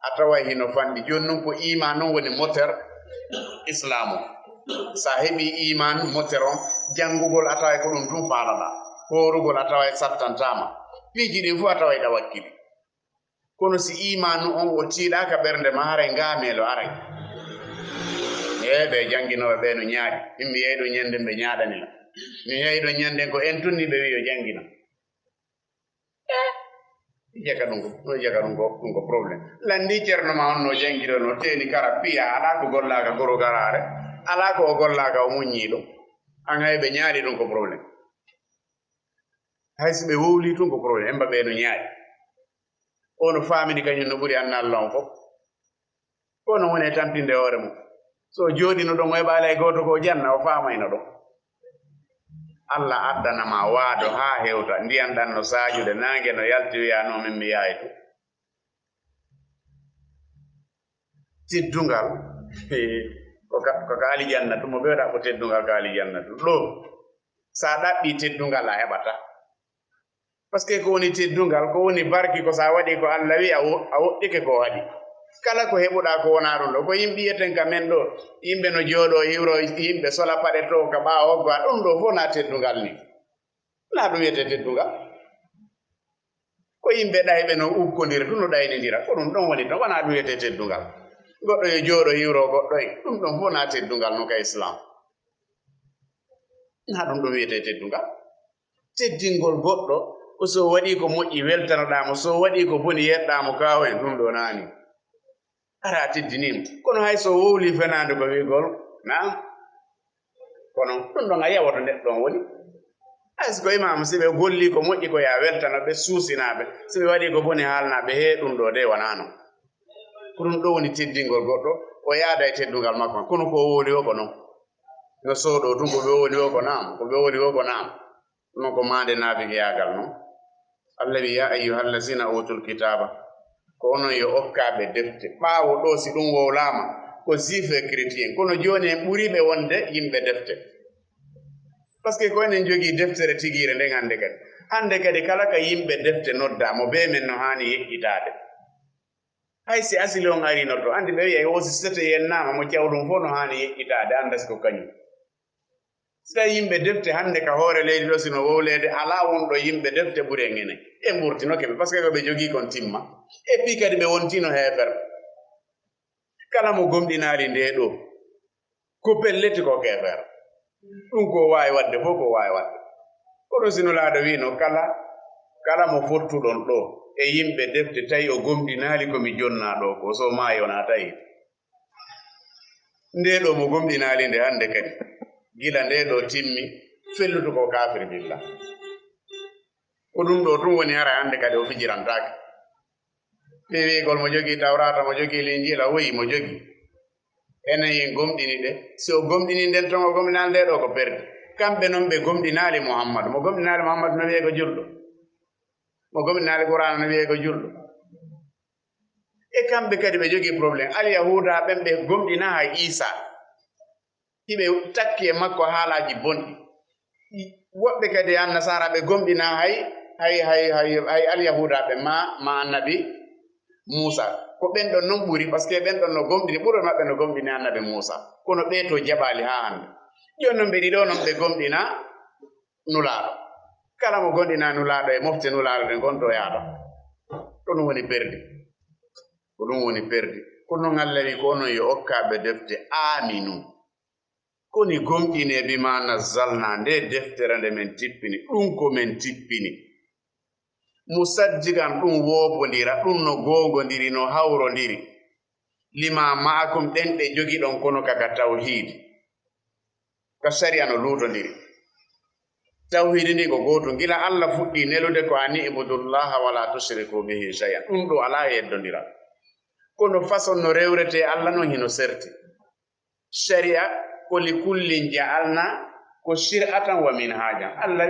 a taway hino fanɗi. Jooni noon ko iimaan on woni moteur Islam on. So a heɓii iimaan, moteur on, janngugol a taway ko ɗum tun faalaɗaa. Hoorugol a taway sattantaama. Piiji ɗin fof a taway ɗa wakkili. Kono si iimaanu on o tiiɗaaka ɓernde ma, haray ngaameelo aray. Ee, ɓe jannginooɓe ɓe no ñaaɗi. Min mi yehi ɗo ñande ɓe ñaaɗani lan. Mi yehi ɗo ñande ko en tun ni ɓe wi'i yo janngino. Eh, jaka ɗum ko, no jaka ɗum ko, ɗum ko problème. Lanndi ceerno ma on no janngiɗo, no teeni kara piya, alaa ko gollaaka goro garaare, alaa ko o gollaaka o muññii ɗum. An hay ɓe ñaaɗi ɗum ko problème. Hay si ɓe wowlii tun ko problème, emba ɓe no ñaaɗi. O no faamini kañum no ɓuri annalla on fof. Kono woni e tampinde hoore mum. So o jooɗino ɗon, o heɓaali hay gooto ko o janna, o faamayno ɗon. Alla addana ma waado haa hewta, ndiyan ɗan no saajude, naange no yalti, wiya, "Non, min mi yahay tun." Teddungal, ko ka, ko ka alijanna tun, mo ɓe waɗa ko teddungal ka alijanna tun. Ɗo, sa ɗaɓɓi teddungal, a heɓata. Parce que ko woni teddungal, ko woni barki, ko sa waɗi ko Alla wi, a wo-, a woɗɗike ko o haɗi. Kala ko heɓuɗa ko wona ɗum ɗo, ko yimɓe yiyeten ka men ɗo, yimɓe no jooɗo hiwro, yimɓe sola paɗe to ka ɓaawo hoggo, a ɗum ɗo fof na teddungal ni. Na ɗum wiyete teddungal. Ko yimɓe ɗayɓe no ukkondiri, ɗum no ɗaynindira, ko ɗum ɗon woni ɗon, wona ɗum wiyete teddungal. Goɗɗo yo jooɗo hiwro goɗɗo en, ɗum ɗon fof na teddungal no ka Islam. Na ɗum ɗon wiyete teddungal. Teddingol goɗɗo ko so waɗi ko moƴƴi weltanoɗaa mo, so waɗi ko boni yeɗɗaa mo kaawen, ɗum ɗo naani. Ara teddinii mo. Kono hay so wowli fenaande ko wi'gol, naam. Kono ɗum ɗon a yawoto neɗɗo on woni. Hay so ko imaamu, si ɓe golli ko moƴƴi ko ya weltano ɓe, suusinaa ɓe. Si ɓe waɗi ko boni haalnaa ɓe, hee ɗum ɗo de wonaa non. Ko ɗum ɗo woni teddingol goɗɗo, o yaada e teddungal makko. Kono ko o wowli o ko non. No sooɗo tun ko ɓe wowli o ko naam, ko ɓe wowli o ko naam. Ɗum ko maande naafigiyaagal non. Alla wi, "Yaa ayyuhal laziina uutul kitaaba," ko onon yo okkaaɓe defte. Ɓaawo ɗo, si ɗum wowlaama, ko juif e chrétien. Kono jooni en ɓuriiɓe wonde yimɓe defte. Parce que ko enen jogii deftere tigiire nden hannde kadi. Hannde kadi kala ka yimɓe defte noddaa mo, bee men no haani yeƴƴitaade. Hay si asili on ariino to, anndi ɓe wi'ay o si sete yennaama mo, cawɗum fof no haani yeƴƴitaade, annda si ko kañum. Si tawi yimɓe defte hannde ka hoore leydi ɗo, sino wowleede, alaa wonɗo yimɓe defte ɓuri en enen. En ɓurtinoke ɓe, parce que ko ɓe jogii kon timma. Et puis kadi ɓe wontino heeferɓe. Kala mo gomɗinaali ndee ɗoo, ko pellet ko keefeero. Ɗum ko waawi waɗde fof, ko waawi waɗde. Kono si Nulaaɗo wiino, kala, kala mo fottuɗon ɗoo e yimɓe defte, tawi o gomɗinaali ko mi jonnaa ɗoo ko, so maayi o naata yiite. Ndee ɗoo mo gomɗinaali nde hannde kadi, gila ndee ɗoo timmi, felluto ko kaafir billah. Ko ɗum ɗoo tun woni haray hannde kadi o fijirantaake. Ɓe wi'gol mo jogii Tawraata, mo jogii Linjiila, woyi mo jogii. Enen yen gomɗini ɗe. Si o gomɗini nden ton, o gomɗinaali ndee ɗoo ko perdi. Kamɓe non ɓe gomɗinaali Muhammadu. Mo gomɗinaali Muhammadu no wi'ee ko julɗo. Mo gomɗinaali Qur'aana no wi'ee ko julɗo. E kamɓe kadi ɓe jogii problème. Alyahuuda ɓen ɓe gomɗinaa hay Iisaa. Hiɓe takki e makko haalaaji bonɗi. Woɓɓe kadi e Annasaara ɓe gomɗinaa hay, hay, hay, hay, hay Alyahuuda ɓe ma, ma Annabi Muusa. Ko ɓen ɗon non ɓuri, parce que ɓen ɗon no gomɗini, ɓurɓe maɓɓe no gomɗini Annabi Muusa. Kono ɓee to jaɓaali haa hannde. Jooni non ɓe ɗiɗo non ɓe gomɗinaa Nulaaɗo. Kala mo gomɗinaa Nulaaɗo e mofte Nulaaɗo ɗen, kon to yaata. Ko ɗum woni perdi. Ko ɗum woni perdi. Ko non Alla wi, ko onon yo okkaaɓe defte, aaminu. Koni gomɗinee bimaa nazzalnaa, nde deftere nde men tippini, ɗum ko men tippini. Musaddiqan, ɗum woopondira, ɗum no goongondiri, no hawrondiri. Lima ma'akum, ɗen ɗe jogiɗon, kono ka, ka tawhiidi. Ka sariya no luutondiri. Tawhiidi ndi ko gootum. Gila Allah fuɗɗi nelude ko ani ibudullaha wala tushriku bihi shay'an. Ɗum ɗo alaa yeddondiral. Kono façon no rewretee Allah non hino serti. Sariya ko li kullin ja'alna ko shir'atan wa minhajan. Allah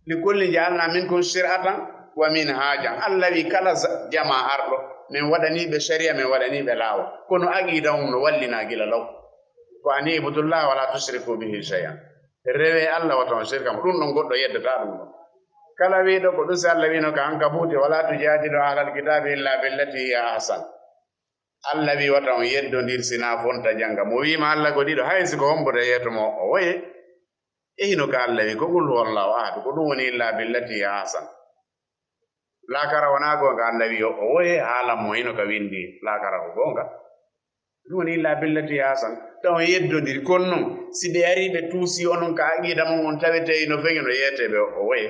li kullin ja'alna minkum shir'atan wa minhajan. Allah wi kala za-, jamaa arɗo, min waɗanii ɓe sariya, min waɗanii ɓe laawol. Kono aqiida on no wallinaa gila law. Ko ani ibudullaha wala tushriku bihi shay'an. Rewee Allah, wata on shirka mo. Ɗum ɗon goɗɗo yeddata ɗum ɗon. Kala wiiɗo ko ɗum, si Allah wiino ka Ankabuuti, wala tujadilu ahlal kitabi illa billati hiya ahsan. Allah wi wata on yeddondir sinaa fonta janga. Mo wiima Allah ko ɗiɗo, hay si ko hombude yeeto mo o woye. E hino ka Allah wi ko qul huwallahu ahad, ko ɗum woni illa billati hiya ahsan. Laakara wonaa goonga, Allah wi o, o woye, haalan mo hino ka windi laakara ko goonga. Ɗum woni illa billati hiya ahsan. Taw on yeddondiri, kono non, si ɓe ari ɓe tuusi onon ka aqiida mon on tawete hino feŋi no yeetee ɓe o, o woye.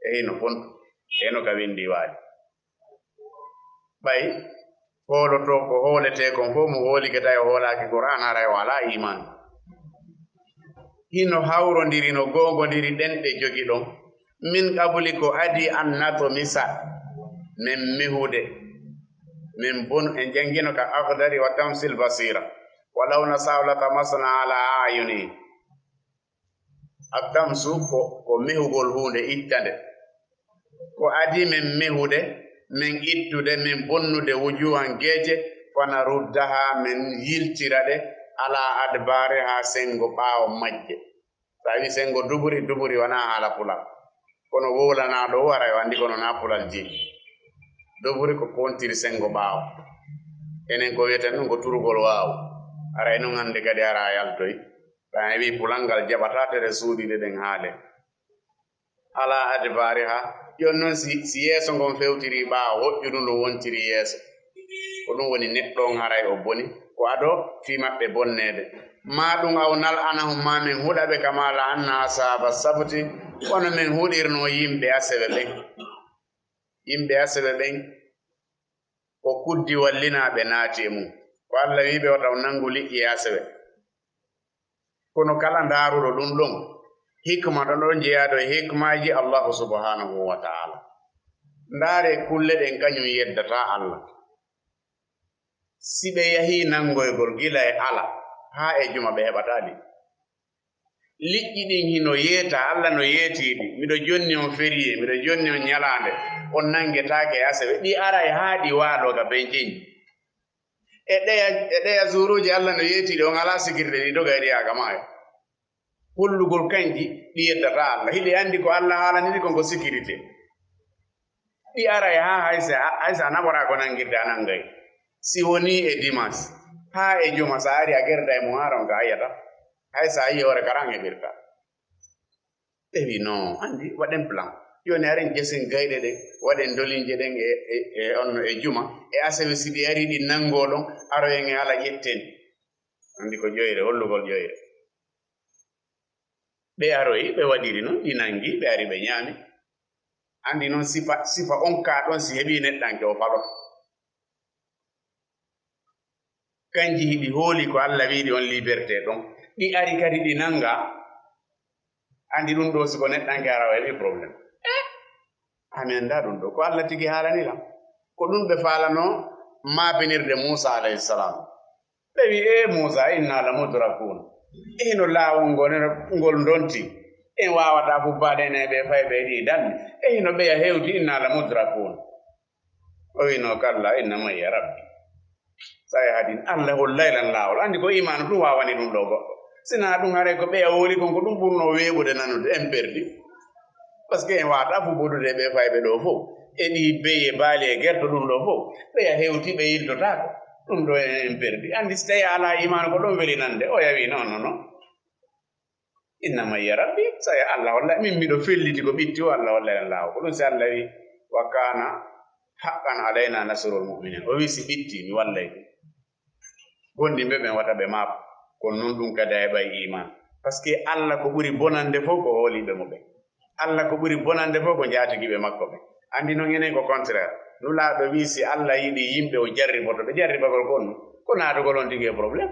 E hino fontu. E hino ka windi waali. Ɓay hoolotoo ko hooletee kon fof, mo hoolike tawi o hoolaaki Qur'aan, haray o alaa iimaan. Hino hawrondiri, no goongondiri ɗen ɗe jogiɗon. Min qabli, ko adii, an natmisa, men mehude, men bon, en janngino ka Akhdari, wa tamsil basira. Walaw nasha'u latamasna ala a'yunihim. At-tamsu ko, ko mehugol huunde, itta nde. Ko adii men mehude, men ittude, men bonnude wujuhan geece, fanaruddaha, men yiltira ɗe, ala adbaariha, senngo ɓaawo majje. So a wii senngo duburi, duburi wonaa haala Pular. Kono wowlanaaɗo o, haray o anndi kono naa Pular jeyi. Duburi ko kontiri senngo ɓaawo. Enen ko wiyeten ɗum ko turugol waawu. Haray non hannde kadi hara a yaltoy. Ɓay a wii Pular ngal jaɓataa tere suuɗiiɗe ɗen haale. Ala adbaariha, jooni non si, si yeeso ngon fewtiri ɓaawo, hoƴƴu ɗum ɗum wontiri yeeso. Ko ɗum woni neɗɗo on haray o boni, ko ado fii maɓɓe bonneede. Maa ɗum aw nal'anahum, maa men huɗa ɓe, kama la'anna ashaaba sabti, wano men huɗirno yimɓe asewe ɓen. Yimɓe asewe ɓen, ko kuddi wallinaa ɓe naati e mum. Ko Allah wii ɓe wata on nanngu liƴƴi e asewe. Kono kala ndaaruɗo ɗum ɗon, hikma ɗon ɗon jeyaɗo e hikmaaji Allahu subhanahu wa ta'ala. Ndaare kulle ɗen kañum yeddataa Allah. Si ɓe yahii nanngoygol gila e ala haa e juma, ɓe heɓataa ɗi. Liƴƴi ɗin hino yeeta, Allah no yeetii ɗi. Miɗo jonni on feriye, miɗo jonni on ñalaande, on nanngetaake e asewe. Ɗi aray haa ɗi waaloo ga ben jeñi. E ɗeya, e ɗeya zuuruuji Allah no yeetii ɗi, on alaa sikirde, ɗi doga e ɗi haa ga maayo. Hollugol kanji, ɗi yeddataa Allah. Hiɗi anndi ko Allah haalani ɗi kon ko sikirite. Ɗi aray haa hay si a, hay si a naɓoraa ko nanngirde, a nanngay. Si wonii e dimanche, haa e juma, si a ari a gerda e mum, haa ronka a yiyata. Hay si a yii hoore kara an heɓirta. Ɓe wi, "Non, anndi, waɗen plan. Jooni haren jesen gayɗe ɗen, waɗen dolinje ɗen e, e, e onno e juma. E asewe si ɗi ari ɗi nanngoo ɗon, aroyen e ala ƴetten." Anndi ko ƴoyre, hollugol ƴoyre. Ɓe aroyi, ɓe waɗiri non, ɗi nanngi, ɓe ari ɓe ñaami. Anndi non sifa, sifa on kaa ɗon si heɓii neɗɗanke o falo. Kanji hiɗi hooli ko Allah wi'i ɗi on liberté ɗon. Ɗi ari kadi ɗi nannga. Anndi ɗum ɗo si ko neɗɗanke ara o heɓi problème. Eh, a mi anndaa ɗum ɗo. Ko Allah tigi haalani lam. Ko ɗum ɓe faalano maabinirde Muusa alayhi salam. Ɓe wi, "Ee Muusa, inna la mudrakun." E hino laawol ngol, ngol ndonti. En waawataa fubbaade enen ɓe fay ɓe ɗi danni. E hino ɓeya hewti, inna la mudrakun. O wino, "Kalla, inna ma'iya rabbi." Sa yaha din, Allah hollay lan laawol. Anndi ko imaanu ɗum waawani ɗum ɗo goɗɗo. Sinaa ɗum haray ko ɓeya woli kon, ko ɗum ɓurnoo weeɓude nanude, en perdi. Parce que en waawataa fubbodude ɓe fayɓe ɗo fof. E ɗi beye, baali e gerto ɗum ɗo fof. Ɓeya hewti, ɓe yiltotaako. Ɗum ɗo en, en perdi. Anndi si tawi a alaa imaanu, ko ɗum weli nande. O yawi, "Non, non, non. Inna ma'iya rabbi." Sa ya Allah, wallahi, min miɗo felliti ko ɓitti o, Allah, wallahi, en laawo. Ko ɗum si Allah wi, "Wa kana haqqan alayna nasrul mu'minin." O wi, "Si ɓitti, mi wallay ɗum." Gonɗinɓe ɓen wata ɓe maako. Kono non ɗum kadi ay ɓay iman. Parce que Allah ko ɓuri bonande fof ko hooliɓe mo ɓen. Allah ko ɓuri bonande fof ko njaatigiɓe makko ɓen. Anndi non enen ko contraire. Nulaaɗo wii, si Allah yiɗi yimɓe, o jarriboto ɓe. Jarribagol ko honɗum? Ko naatugol on tigi e problème.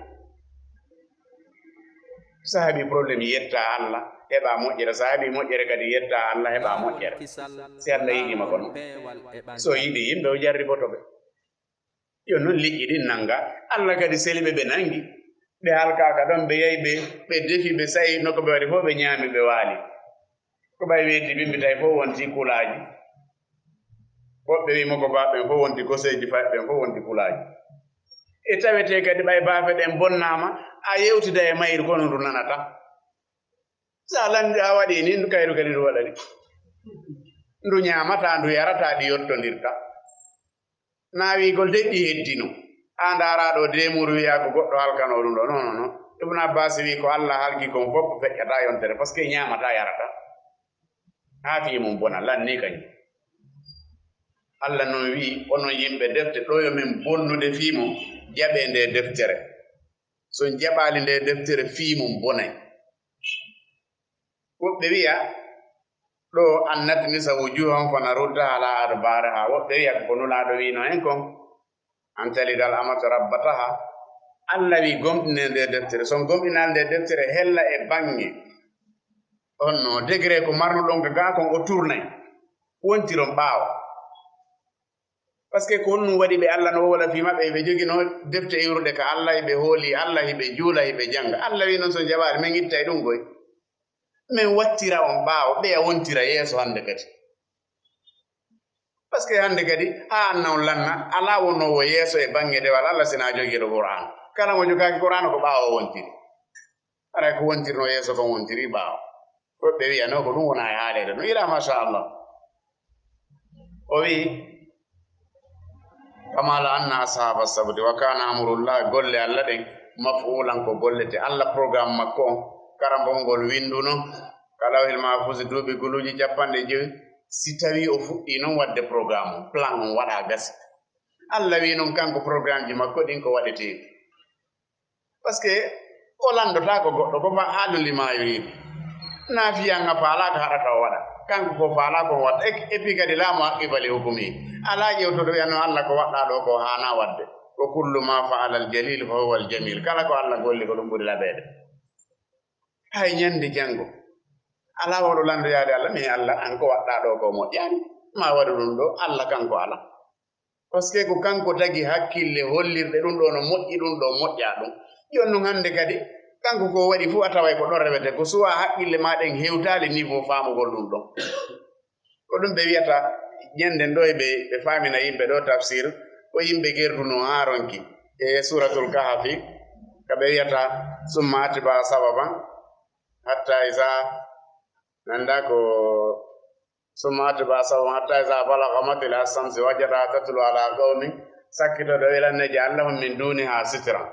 Saabi problème, yetta Allah, heɓa moƴƴere. Saabi moƴƴere kadi, yetta Allah, heɓa moƴƴere. Si Allah yiɗi ma ko non. So yiɗi yimɓe, o jarriboto ɓe. Yo non liƴƴi ɗin nanga. Allah kadi seli ɓe, ɓe nangi. Ɓe halkaaka ɗon, ɓe yahi, ɓe, ɓe defi, ɓe sa'i, no ko ɓe waɗi fof, ɓe ñaami, ɓe waali. Ko ɓay weeti bimbi tawi fof wonti kulaaji. Woɓɓe wi mo ko baaɓe ɓen fof wonti koseeji, fay ɓen fof wonti kulaaji. E tawetee kadi ɓay baafe ɗen bonnaama, a yewtida e mayri kono ndu nanata. Sa landi a waɗi ni, ndu kayru kadi ndu waɗani. Ndu ñaamata, ndu yarata, ɗi yottondirta. Naawigol de ɗi heddino. A ndaara ɗo deemuru wiya ko goɗɗo halkano ɗum ɗo. Non, non, non. Ibn Abbas wi ko Allah halki kon fof ko feƴƴata yontere, parce que ñaamata yarata. Haa fii mum bona, lanni kañum. Allah non wi, onon yimɓe defte, ɗo yo min bonnude fii mon, jaɓee nde deftere. So on jaɓaali nde deftere, fii mon bonay. Woɓɓe wiya, ɗo, "An natmisa wujuhahum fa naruddaha ala adbariha." Woɓɓe wiya ko Nulaaɗo wiino en kon, "An talidal amatu rabbataha." Allah wi, gomɗinee nde deftere. So on gomɗinaali nde deftere, hella e baŋŋe honno degré ko marnuɗon ka gaa kon, o tournay, wontiron ɓaawo. Parce que ko honɗum waɗi ɓe Allah no wola fii maɓɓe, ɓe joginoo defte iwruɗe ka Allah, ɓe hooli Allah, ɓe juula, ɓe jannga. Allah wi non, so on jaɓaali, min ittay ɗum koy. Min wattira on ɓaawo, ɓeya wontira yeeso hannde kadi. Parce que hannde kadi, haa anna on lanna, alaa wonoowo yeeso e baŋŋe dewal Allah si na jogiiɗo Qur'aan. Kala mo jogaaki Qur'aan ko ɓaawo wontiri. Haray ko wontirnoo yeeso kon wontiri ɓaawo. Woɓɓe wiyanoo ko ɗum wona e haaleede ɗum. Ila, machallah. O wi, "Kama la anna ashaba sabti wa kana amrullah," golle Allah ɗen, maf'ulan, ko gollete Allah, programme makko on, karambol ngol winnduno ka lawhil mahfusi duuɓi guluuji cappanɗe jowi. Si tawi o fuɗɗi non waɗde programme on, plan on waɗa gasi. Allah wi non kanko programmeji makko ɗin ko waɗeteeɗi. Parce que o lanndotaako goɗɗo, ko fa'aalun limaa yuriid. Naafiya nga faalaaka haɗata o waɗa. Kanko ko faalaa kon waɗa. Et, et puis kadi laa mu'aqqiba li hukmihi. Alaa ƴewtuɗo wiya non Allah ko waɗɗaa ɗo ko haanaa waɗde. Wa kullu ma fa'ala al-jalil fa huwa al-jamil. Kala ko Allah golli ko ɗum ɓuri laɓeede. Hay ñande janngo, alaa wonɗo lanndoyaade Allah, mais Allah, an ko waɗɗaa ɗo ko moƴƴaani. Ma waɗu ɗum ɗo, Allah kanko alaa. Parce que ko kanko tagi hakkille hollirɗe ɗum ɗo no moƴƴi, ɗum ɗo moƴƴaa ɗum. Jooni non hannde kadi, kanko ko waɗi fof a taway ko ɗon rewete, ko suwaa hakkille ma ɗen hewtaali niveau faamugol ɗum ɗon. Ko ɗum ɓe wiyata, ñannden ɗo e ɓe, ɓe faamina yimɓe ɗo tafsir, ko yimɓe gerduno haa ronki. E Suuratul Kahfi, ka ɓe wiyata, "Summa atba'a sababa, hatta iza", nanda ko, "Summa atba'a sababa, hatta iza balagha matla ash-shamsi wajadaha tatlu ala qawmin," sakkitoɗo, "Alam naj'al lahum min duniha sitran."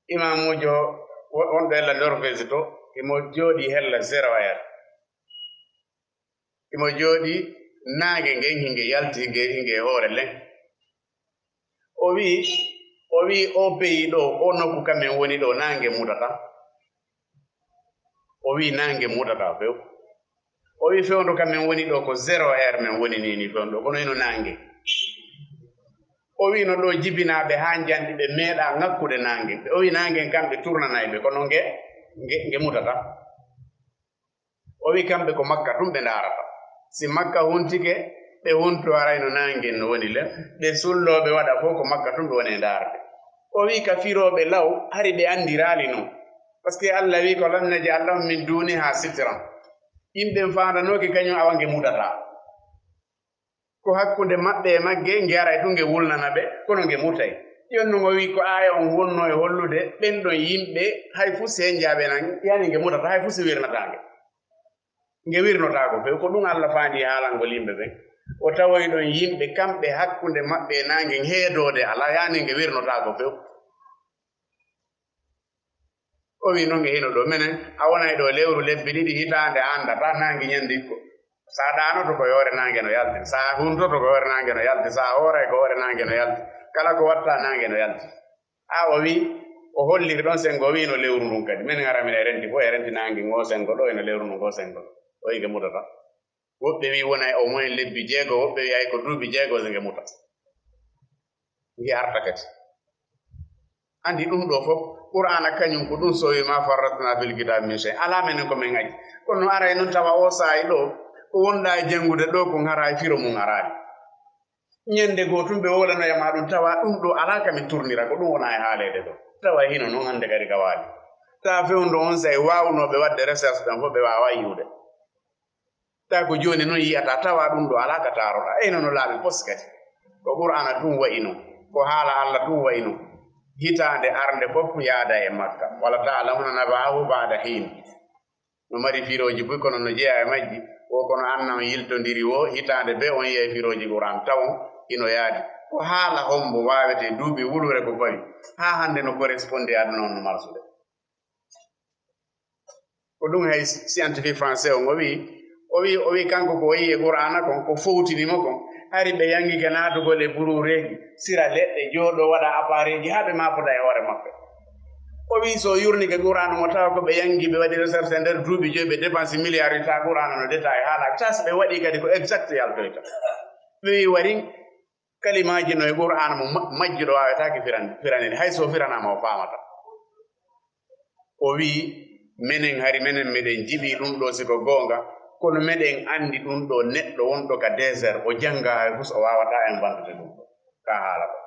Imaamujo wo-, wonɗo hella Norvège to, imo jooɗi hella zéro heure. Imo jooɗi, naange ngen hinge yalti, hinge, hinge e hoore len. O wi'i, o wi'i, "O pays ɗo, o nokku ka min woni ɗo, naange mutata." O wi'i, "Naange mutata few." O wi'i, "Fewndo ka min woni ɗo ko zéro heure min woni ni, ni fewndo, kono hino naange." O wi'i, "No ɗo jibinaaɓe haa njanɗi ɓe meeɗaa ŋakkude naange." O wi'i, "Naange kamɓe turnanay ɓe, kono nge, nge, nge mutata." O wi'i kamɓe ko Makka tun ɓe ndaarata. Si Makka huntike, ɓe hunto haray no naange no woni len. Ɓe sulloo ɓe waɗa fof ko Makka tun ɓe woni e ndaarde. O wi'i ka firooɓe law, hari ɓe anndiraali non. Parce que Allah wi'i ko, "Alam naj'al lahum min duniha sitran." Yimɓe ɓen faandanooki kañum awa nge mutataa. Ko hakkunde maɓɓe e magge, nge aray tun nge wulnana ɓe, kono nge mutay. Jooni non o wi'i ko aaya on wonnoo e hollude ɓen ɗon yimɓe, hay fuu si henjaaɓe nan, yani nge mutata, hay fuu si wirnataa nge. Nge wirnotaako few, ko ɗum Allah faandi haalangol yimɓe ɓen. O tawoyi ɗon yimɓe kamɓe hakkunde maɓɓe e naange heedoode alaa, yani nge wirnotaako few. O wi'i, "Non e hino ɗo, menen, a wonay ɗo lewru, lebbi ɗiɗi, hitaande, a anndataa naange ñande ko. Sa ɗaanoto ko yoore naange no yalti, sa huntoto ko yoore naange no yalti, sa hooray ko hoore naange no yalti, kala ko watta naange no yalti." A o wi'i, o holliri ɗon senngo, o wi'i, "No lewru ndun kadi. Menen ara minen renti fof, e renti naange ngo senngo ɗo, e no lewru ndun ngo senngo ɗo." O wi'i, "Nge mutata." Woɓɓe wi wonay o moyen lebbi jeego, woɓɓe wi ay ko duuɓi jeego nge muta. Nge arta kadi. Andi ɗum ɗo fof, Qur'aana kañum ko ɗum so wi ma farratna fil kitab min shay. Alaa menen ko men acci. Kono aray noon tawa o saa'i ɗo, ko wonɗa e janngude ɗo ko ngara e firo mum araani. Ñande goo tun ɓe wowlanoya ma ɗum, tawa ɗum ɗo alaa ka mi turnira, ko ɗum wona e haaleede ɗo. Tawa hino noon hannde kadi ka waali. Tawa fewndo on saa'i waawnooɓe waɗde recherche ɗon fof ɓe waawa yi'ude. Tawa ko jooni noon yi'ata, tawa ɗum ɗo alaa ka taaroɗa. Eyno no laaɓi pos kadi. Ko Qur'aana tun wa'i non. Ko haala Alla tun wa'i non. Hitaande arnde fof yaada e Makka. Wala ta'lamuna naba'ahu ba'da hiin. No mari firooji buy, kono no jeyaa e majji, wo kono anna on yiltondiri wo, hitaande bee on yi'ay firooji Qur'aan tawon hino yaadi. Ko haala hombo waawetee duuɓi wuluure ko fawi, haa hannde no correspondé aduna on no marsude. Ko ɗum hay scientifique français on o wi'i, o wi'i, o wi'i kanko ko o yi'i e Qur'aana kon, ko fowtini mo kon, hari ɓe yangike naatugol e buruureeji, sira leɗɗe, jooɗoo, waɗa appareil ji, haa ɓe maapoda e hoore maɓɓe. O wi'i so o yurnike Qur'aana mo tawa ko ɓe yangi, ɓe waɗi recherche e nder duuɓi joyi, ɓe dépense milliard ta Qur'aana no détail haala, tas ɓe waɗi kadi ko exact yaltoyta. Ɓe wi'i warin kalimaaji no e Qur'aana mo ma-, majjuɗo waawetaake firan-, firanede, hay so firanaama o faamata. O wi'i, menen hari menen meɗen jiɓi ɗum ɗo si ko goonga, kono meɗen anndi ɗum ɗo neɗɗo wonɗo ka désert, o jannga hay fus, o waawataa en vandude ɗum ɗo, ka haala ko.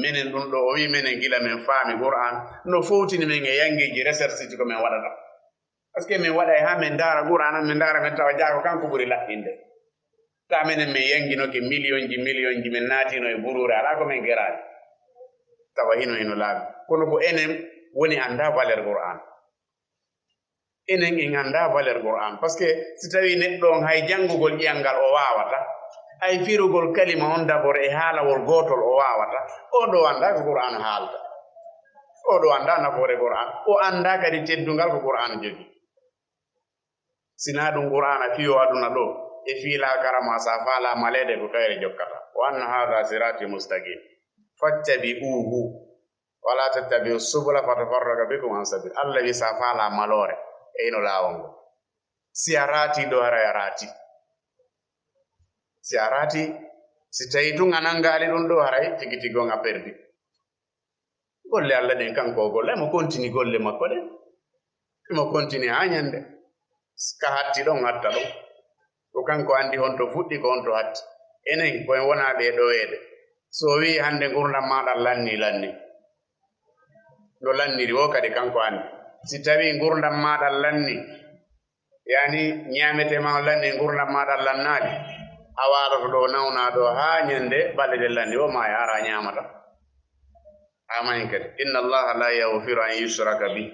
Menen ɗum ɗo, o wi'i menen gila men faami Qur'aan, no fowtini men e yanngeeji recherche ji ko men waɗata. Parce que min waɗay haa min ndaara Qur'aana, min ndaara min tawa jaa ko kanko ɓuri laɓɓinde. Ta menen min yanginoke miliyonji, miliyonji, min naatino e buruure, alaa ko min geraani. Tawa hino, hino laaɓi. Kono ko enen woni anndaa valeur Qur'aan. Enen en anndaa valeur Qur'aan. Parce que si tawii neɗɗo on hay janngugol ƴi'al ngal o waawata, hay firugol kalima on d'abord e haalawol gootol o waawata, oo ɗoo anndaa ko Qur'aan haalta. Oo ɗoo anndaa nafoore Qur'aan. O anndaa kadi teddungal ko Qur'aan jogii. Si naa ɗum Qur'aana fii oo aduna ɗoo, e fii laakara maa, si a faalaa maleede ko kayre jokkata. Wa anna haadha siraati mustaqim. Fattabi'uuhu. Wa laa tattabi'u subula fatafarraqa bikum an sabiil. Alla wi'i si a faalaa maloore, e hino laawol ngol. Si a raatii ɗoo, haray a raatii. Si a raatii, si tawii tun a nanngaali ɗum ɗoo, haray tigi tigi on a perdi. Golle Alla ɗen, kanko o golla, emo kontini golle makko ɗen. Emo kontini haa ñande. Ka hatti ɗon, hatta ɗon. Ko kanko anndi honto fuɗɗi, ko honto hatti. Enen, ko en wonaaɓe e ɗoweede. So o wi'i hannde ngurndan maaɗa lannii, lannii. No lanniri wo kadi kanko anndi. Si tawii ngurndan maaɗa lannii, yani ñaametee ma on lannii, ngurndan maaɗa lannaali, a waaloto ɗoo, nawnaa ɗoo haa ñande balɗe ɗen lannii, o maaya, hara a ñaamata. A mayan kadi. Inna Allaha la yaghfiru an yushraka bih.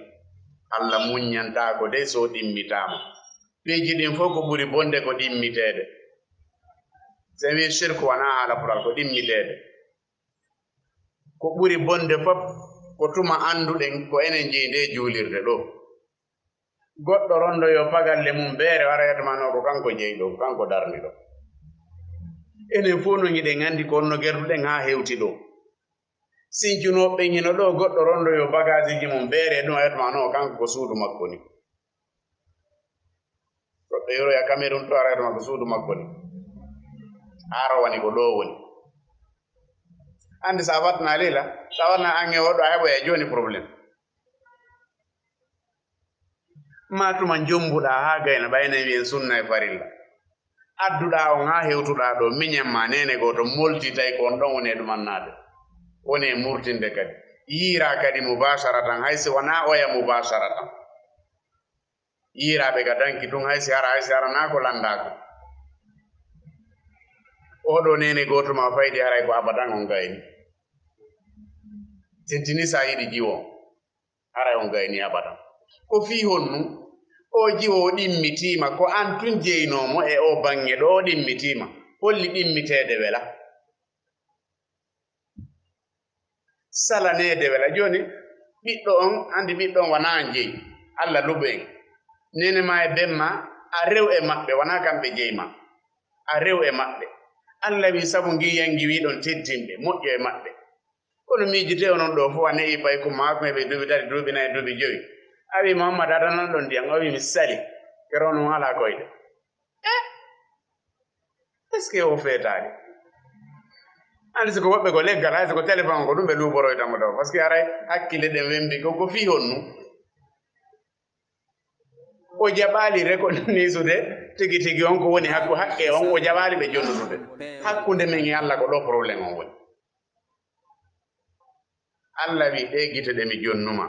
Alla muññantaako dey so ɗimmitaama. Piiji ɗin fof ko ɓuri bonde ko ɗimmiteede. So en wii shirku wanaa haala pural, ko ɗimmiteede. Ko ɓuri bonde fof ko tuma annduɗen ko enen jeyi ndee juulirde ɗoo. Goɗɗo rondoyoo pagalle mum beere, ara yetma no ko kanko jeyi ɗoo, ko kanko darni ɗoo. Enen fof no ngiɗen anndi ko honno gerduɗen haa hewti ɗoo. Sincunooɓe ɓen hino ɗoo, goɗɗo rondoyoo bagaasiiji mum beere, ɗum a yetma no kanko ko suudu makko ni. Goɗɗo yoroya Cameroun to, ara yetma ko suudu makko ni. Aro woni ko ɗoo woni. Anndi sa watna lila, sa watna ange o ɗo, a heɓoya jooni problème. Maa tuma njombuɗaa haa gayna, ɓay enen wi'en sunna e farilla. Adduɗaa on haa hewtuɗaa ɗoo, miñan maa neene gooto molti, tawi ko on ɗon woni e ɗumannaade. Woni e murtinde kadi. Yiiraa kadi mubaasharatan, hay si wanaa oya mubaasharatan. Yiiraa ɓe ka danki tun, hay si hara, hay si haranaa ko lanndaa ko. Oo ɗoo neene gooto maa faydi, haray ko abadan on gayni. Tintini sa yiɗi jiwo. Haray on gayni abadan. Ko fii honnu? Oo jiwo o ɗimmitiima, ko an tun jeynoo mo e oo baŋŋe ɗoo, o ɗimmitiima. Holli ɗimmiteede wela? Salaneede wela. Jooni, ɓiɗɗo on, anndi ɓiɗɗo on wanaa an jeyi. Alla luɓo en. Neene maa e ben maa, a rew e maɓɓe, wanaa kamɓe jeyi maa. A rew e maɓɓe. Alla wii, sabu ngii yangi wii ɗon teddinɓe, moƴƴo e maɓɓe. Kono miijitee onon ɗoo fof, a ne'i paykum maa, ko heɓi duuɓi tati, duuɓi nayi, duuɓi jowi. A wii, Muhammad, adanano ɗon ndiyam. O wii, mi sali. Kero on alaa koyɗe. Eh! Est-ce que o feetaali? Anndi si ko woɓɓe ko leggal, hay so ko téléphone ko ɗum ɓe luuɓoroyta mo taw. Parce que haray hakkille ɗen wembi ko, ko fii honnu? O jaɓaali reconnaissude tigi tigi on ko woni hakku haqqe on, o jaɓaali ɓe jonnude. Hakkunde men e Alla ko ɗo problème on woni. Alla wi, "Ɗee gite ɗe mi jonnuma,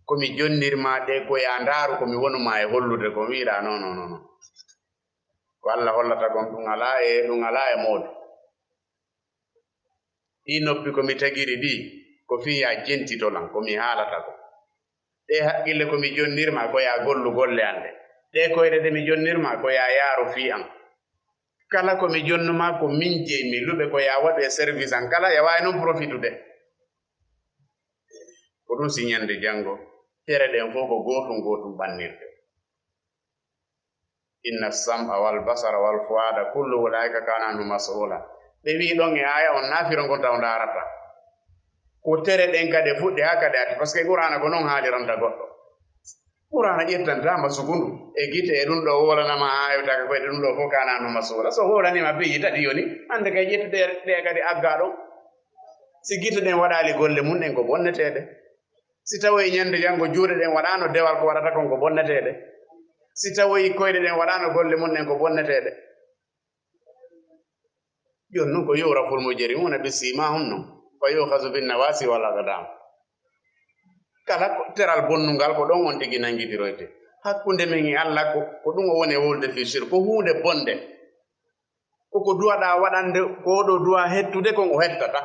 ko mi jonnirma ɗe ko yaa ndaaru ko mi wonuma e hollude ko." Wi'ira, "Non, non, non, non. Ko Alla hollata kon ɗum alaa e, ɗum alaa e mooɗon. Ɗii noppi ko mi tagiri ɗii, ko fii yaa jentito lan, ko mi haalata ko. Ɗee haqqille ko mi jonnirma, ko yaa gollu golle an ɗe. Ɗee koyɗe ɗe mi jonnirma, ko yaa yaaru fii an. Kala ko mi jonnuma, ko min jeyi, mi luɓe, ko yaa waɗu e service an kala, yaa waawi non profitude." Ko ɗum si ñande janngo, tere ɗen fof ko gootum gootum ɓannirde. "Inna sam'a wal basara wal fu'ada kullu ulaika kana anhu mas'ula." Ɓe wi ɗon e aaya on, naafiro ngon taw ndaarata. Ko tere ɗen kadi fuɗɗi haa kadi ati, parce que Qur'aana ko non haaliranta goɗɗo. Qur'aana ƴettantaama sukundu e gite e ɗum ɗo woolanama haa hewtaka ko e ɗum ɗo fof kana anhu mas'ula. So woolanima piiji tati yoni, hannde kay ƴettude ɗe kadi agga ɗon. Si gite ɗen waɗaali golle mum ɗen ko bonneteeɗe. Si tawoyi ñande janngo juuɗe ɗen waɗaano dewal ko waɗata kon ko bonneteeɗe. Si tawoyi koyɗe ɗen waɗaano golle mum ɗen ko bonneteeɗe. Jooni non ko yu'rafu l-mujrimuuna bi siimaahum non, fa yu'khazu bin nawaasi wal aqdaam. Kala ko teral bonnungal ko ɗon on tigi nanngitiroyte. Hakkunde men e Alla ko, ko ɗum o woni e wolde fii sirku, ko huunde bonde. Ko ko duwaɗaa waɗande, ko oɗo duwa hettude kon o hettata.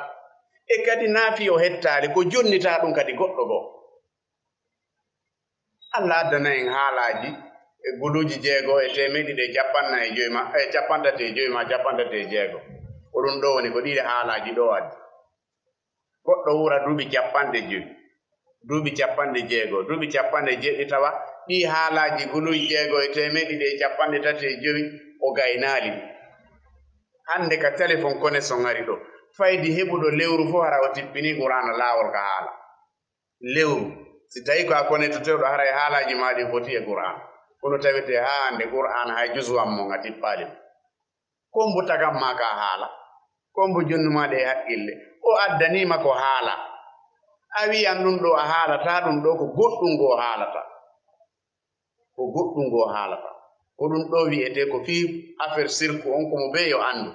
E kadi naafii o hettaali, ko jonnitaa ɗum kadi goɗɗo goo. Alla addana en haalaaji e guluuji jeego e teemeɗɗe ɗiɗi e cappannayi e joy ma, e cappanɗe tati e joy ma cappanɗe tati e jeego. Ko ɗum ɗo woni ko ɗiɗi haalaaji ɗo addi. Goɗɗo wuura duuɓi cappanɗe joy, duuɓi cappanɗe jeego, duuɓi cappanɗe jeeɗiɗi, tawa ɗii haalaaji guluuji jeego e teemeɗɗe ɗiɗi e cappanɗe tati e joy o gaynaali ɗi. Hannde ka téléphone connexion ari ɗo, faydi heɓuɗo lewru fof hara o tippinii Qur'aana laawol ka haala. Lewru, si tawii ko a connecté tewɗo, haray haalaaji maa ɗin foti e Qur'aana. Kono tawetee haa hannde Qur'aana hay juzu ammo a tippaali mo. Ko mbo tagam maa ka haala, ko mbo jonnu maa ɗe haqqille, o addanii ma ko haala. A wiyan ɗum ɗo a haalataa ɗum ɗo, ko goɗɗum ngo haalata. Ko goɗɗum ngo haalata. Ko ɗum ɗo wi'etee ko fii affaire sirku on, ko mo bee yo anndu.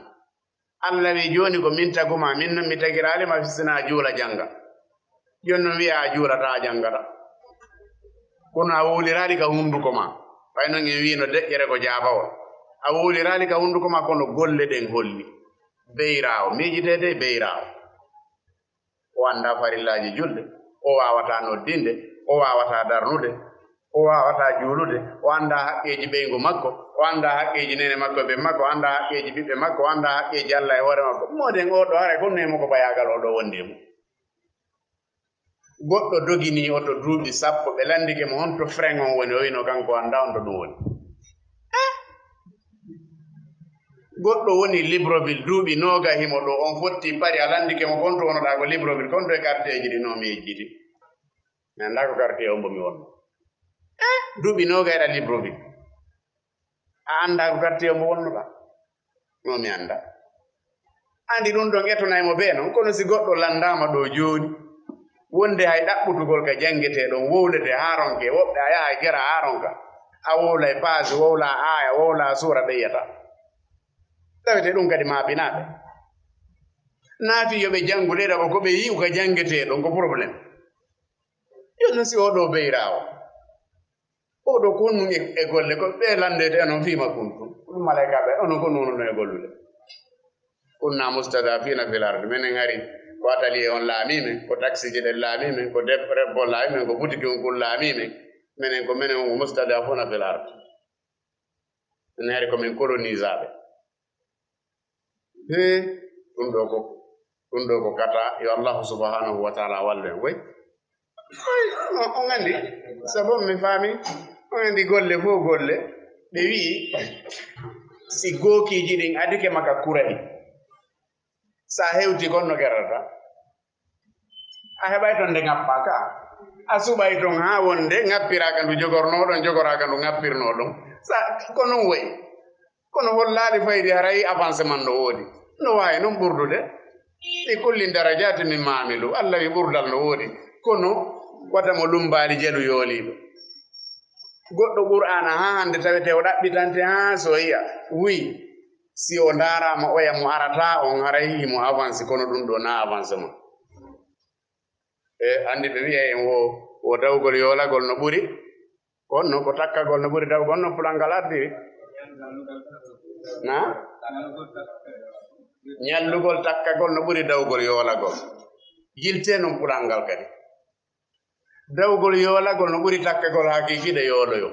Alla wi jooni ko min taguma, min non mi tagiraali ma sinaa juula jannga. Jooni non wi'a a juulataa, a janngataa. Kono a wowliraali ka hunnduko ma. Fay non en wiino deƴƴere ko jaabawol. A wowliraali ka hunnduko ma, kono golle ɗen holli. Beyraawo, miijitee dey beyraawo. O anndaa farillaaji julde, o waawataa noddinde, o waawataa darnude, o waawataa juulude, o anndaa haqqeeji ɓeyngu makko, o anndaa haqqeeji neene makko e ben makko, o anndaa haqqeeji ɓiɓɓe makko, o anndaa haqqeeji Alla e hoore makko. Moɗen oo ɗo haray ko neemo ko bayaagal oo ɗo wondi e mum. Goɗɗo doginii oto duuɓi sappo, ɓe lanndike mo honto frein on woni, o wiino kanko anndaa honto ɗum woni. Eh? Goɗɗo woni Libreville duuɓi noogay himo ɗo, on fotti Paris, a lanndike mo konto wonoɗaa ko Libreville, konto e quartier ji ɗi no mi yejjiti. Mi anndaa ko quartier on mbo mi wonno. Eh, duuɓi noogay ɗa Libreville. A anndaa ko quartier on mbo wonnoɗaa? No mi anndaa. Anndi ɗum ɗon etonay mo bee non, kono si goɗɗo lanndaama ɗo jooni, wonde hay ɗaɓɓutugol ka janngetee ɗon, wowletee haa ronkee, woɓɓe a yahay gera haa ronka, a wowlay paasi, wowla aaya, wowla suura ɓeyyata. Tawete ɗum kadi maapinaaɓe. Naati yo ɓe janngu ɗe ɗaɓo ko ɓe yi'u ka janngetee ɗon, ko problème. Jooni non si oo ɗo beyraawo, oo ɗo ko honɗum e, e golle ko ɓe lanndoyta en on fiima kuntum? Ɗum malaykaaɓe, onon ko nuununo e gollude. Kunna mustadafina fil ardi. Menen hari ko atelier on laamii men, ko taxi ji ɗen laamii men, ko deb-, rebbo laamii men, ko butiki on kun laamii men. Menen ko menen on ko mustadafuna fil ardi. Menen hari ko men colonisaaɓe. Hee, ɗum ɗo ko, ɗum ɗo ko kata, yo Allahu subhanahu wa taala wallu en. Woy. Woy, on, on anndi, sabu mi faami, on anndi golle fof golle, ɓe wi'i, si gookiiji ɗin adike maka kurani, sa hewti kon no gerata? A heɓay ton nde ŋappaa ka. A suɓay ton haa wonde ŋappiraaka ndu jogornooɗon, jogoraaka ndu ŋappirnooɗon. Sa, ko non woy. Kono hollaali faydi haray avancement no woodi. No waawi noon ɓurdude. Li kullin darajaatin mimmaa amilu. Allah wi ɓurdal no woodi. Kono wata mo lummbaali jelu yooliiɗo. Goɗɗo Qur'aana haa hannde tawetee o ɗaɓɓitante haa so yiya. Wi, si o ndaaraama oya mo arata on haray himo avance kono ɗum ɗo na avancement. E anndi ɓe wiya en wo, wo dawgol yoolagol no ɓuri. Kono ko takkagol no ɓuri dawgol no pulangal ardiri. Na? Ñallugol takkagol no ɓuri dawgol yoolagol. Yiltee noon pulangal kadi. Dawgol yoolagol no ɓuri takkagol haa kiikiiɗe yooloyo.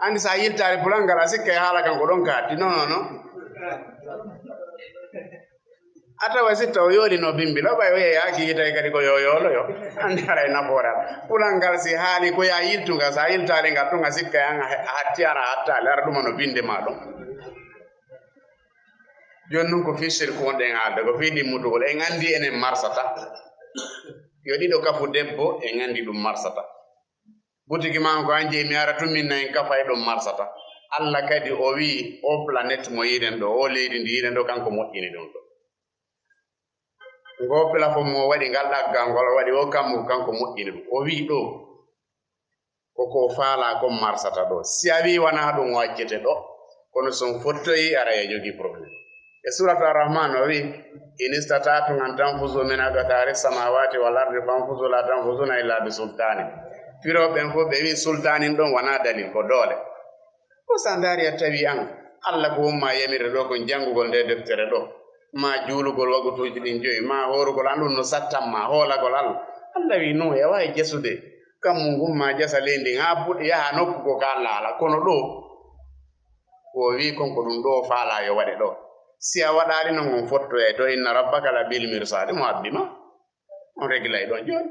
Anndi so a yiltaali pulangal a sikka e haala kan ko ɗon kaatti. Non, non, non. A tawa si taw yoolino bimbilo ɓay o yeeyaaki tawi kadi ko yo yooloyo. Anndi haray nafoore. Pulangal si haali ko yaa yiltungal, so a yiltaali ngal tun a sikka e an a hatti ara a hattaali ara ɗuma no binde ma ɗon. Jooni nun ko fii sirku wonɗen haalde ko fii ɗimmutugol en anndi enen marsata. Yo ɗiɗo kafu debbo en anndi ɗum marsata. Butiki maa ko an jeyi mi ara tun min nayi kafay ɗum marsata. Alla kadi o wi'i o planet mo yiɗen ɗo o leydi ndi yiɗen ɗo kanko moƴƴini ɗum ɗo. Ngo plafon mo waɗi ngal ɗaggal ngol o waɗi o kammu kanko moƴƴini ɗum o wi'i ɗo. Ko ko faalaa kon marsata ɗo si a wi'i wanaa ɗum o accete ɗo. Kono so on fottoyi ara e jogii problème. E suratu arrahman o wi, in istata'tum an tanfuzu min aqtari samawati wal ardi fanfuzu la tanfuzuna illa bi sultani. Firooɓe ɓen fof ɓe wi sultanin ɗon wona dalil ko doole. Ko sa ndaari a tawi an Allah ko wumma yamirde ɗo kon janngugol nde deftere ɗo, ma juulugol wagutuuji ɗin joyi ma hoorugol an ɗum no sattan ma hoolagol Allah. Allah wi non e waawi jasude kammu ngun ma jasa leydi ha puɗ yaha nokku ko ka Allah ala kono ɗo ko wi kon ko ɗum ɗo faala yo waɗe ɗo. Si a waɗaali non on fottoyay to inna rabbaka la bil mirsadi mo abbi ma. On regilay ɗon jooni.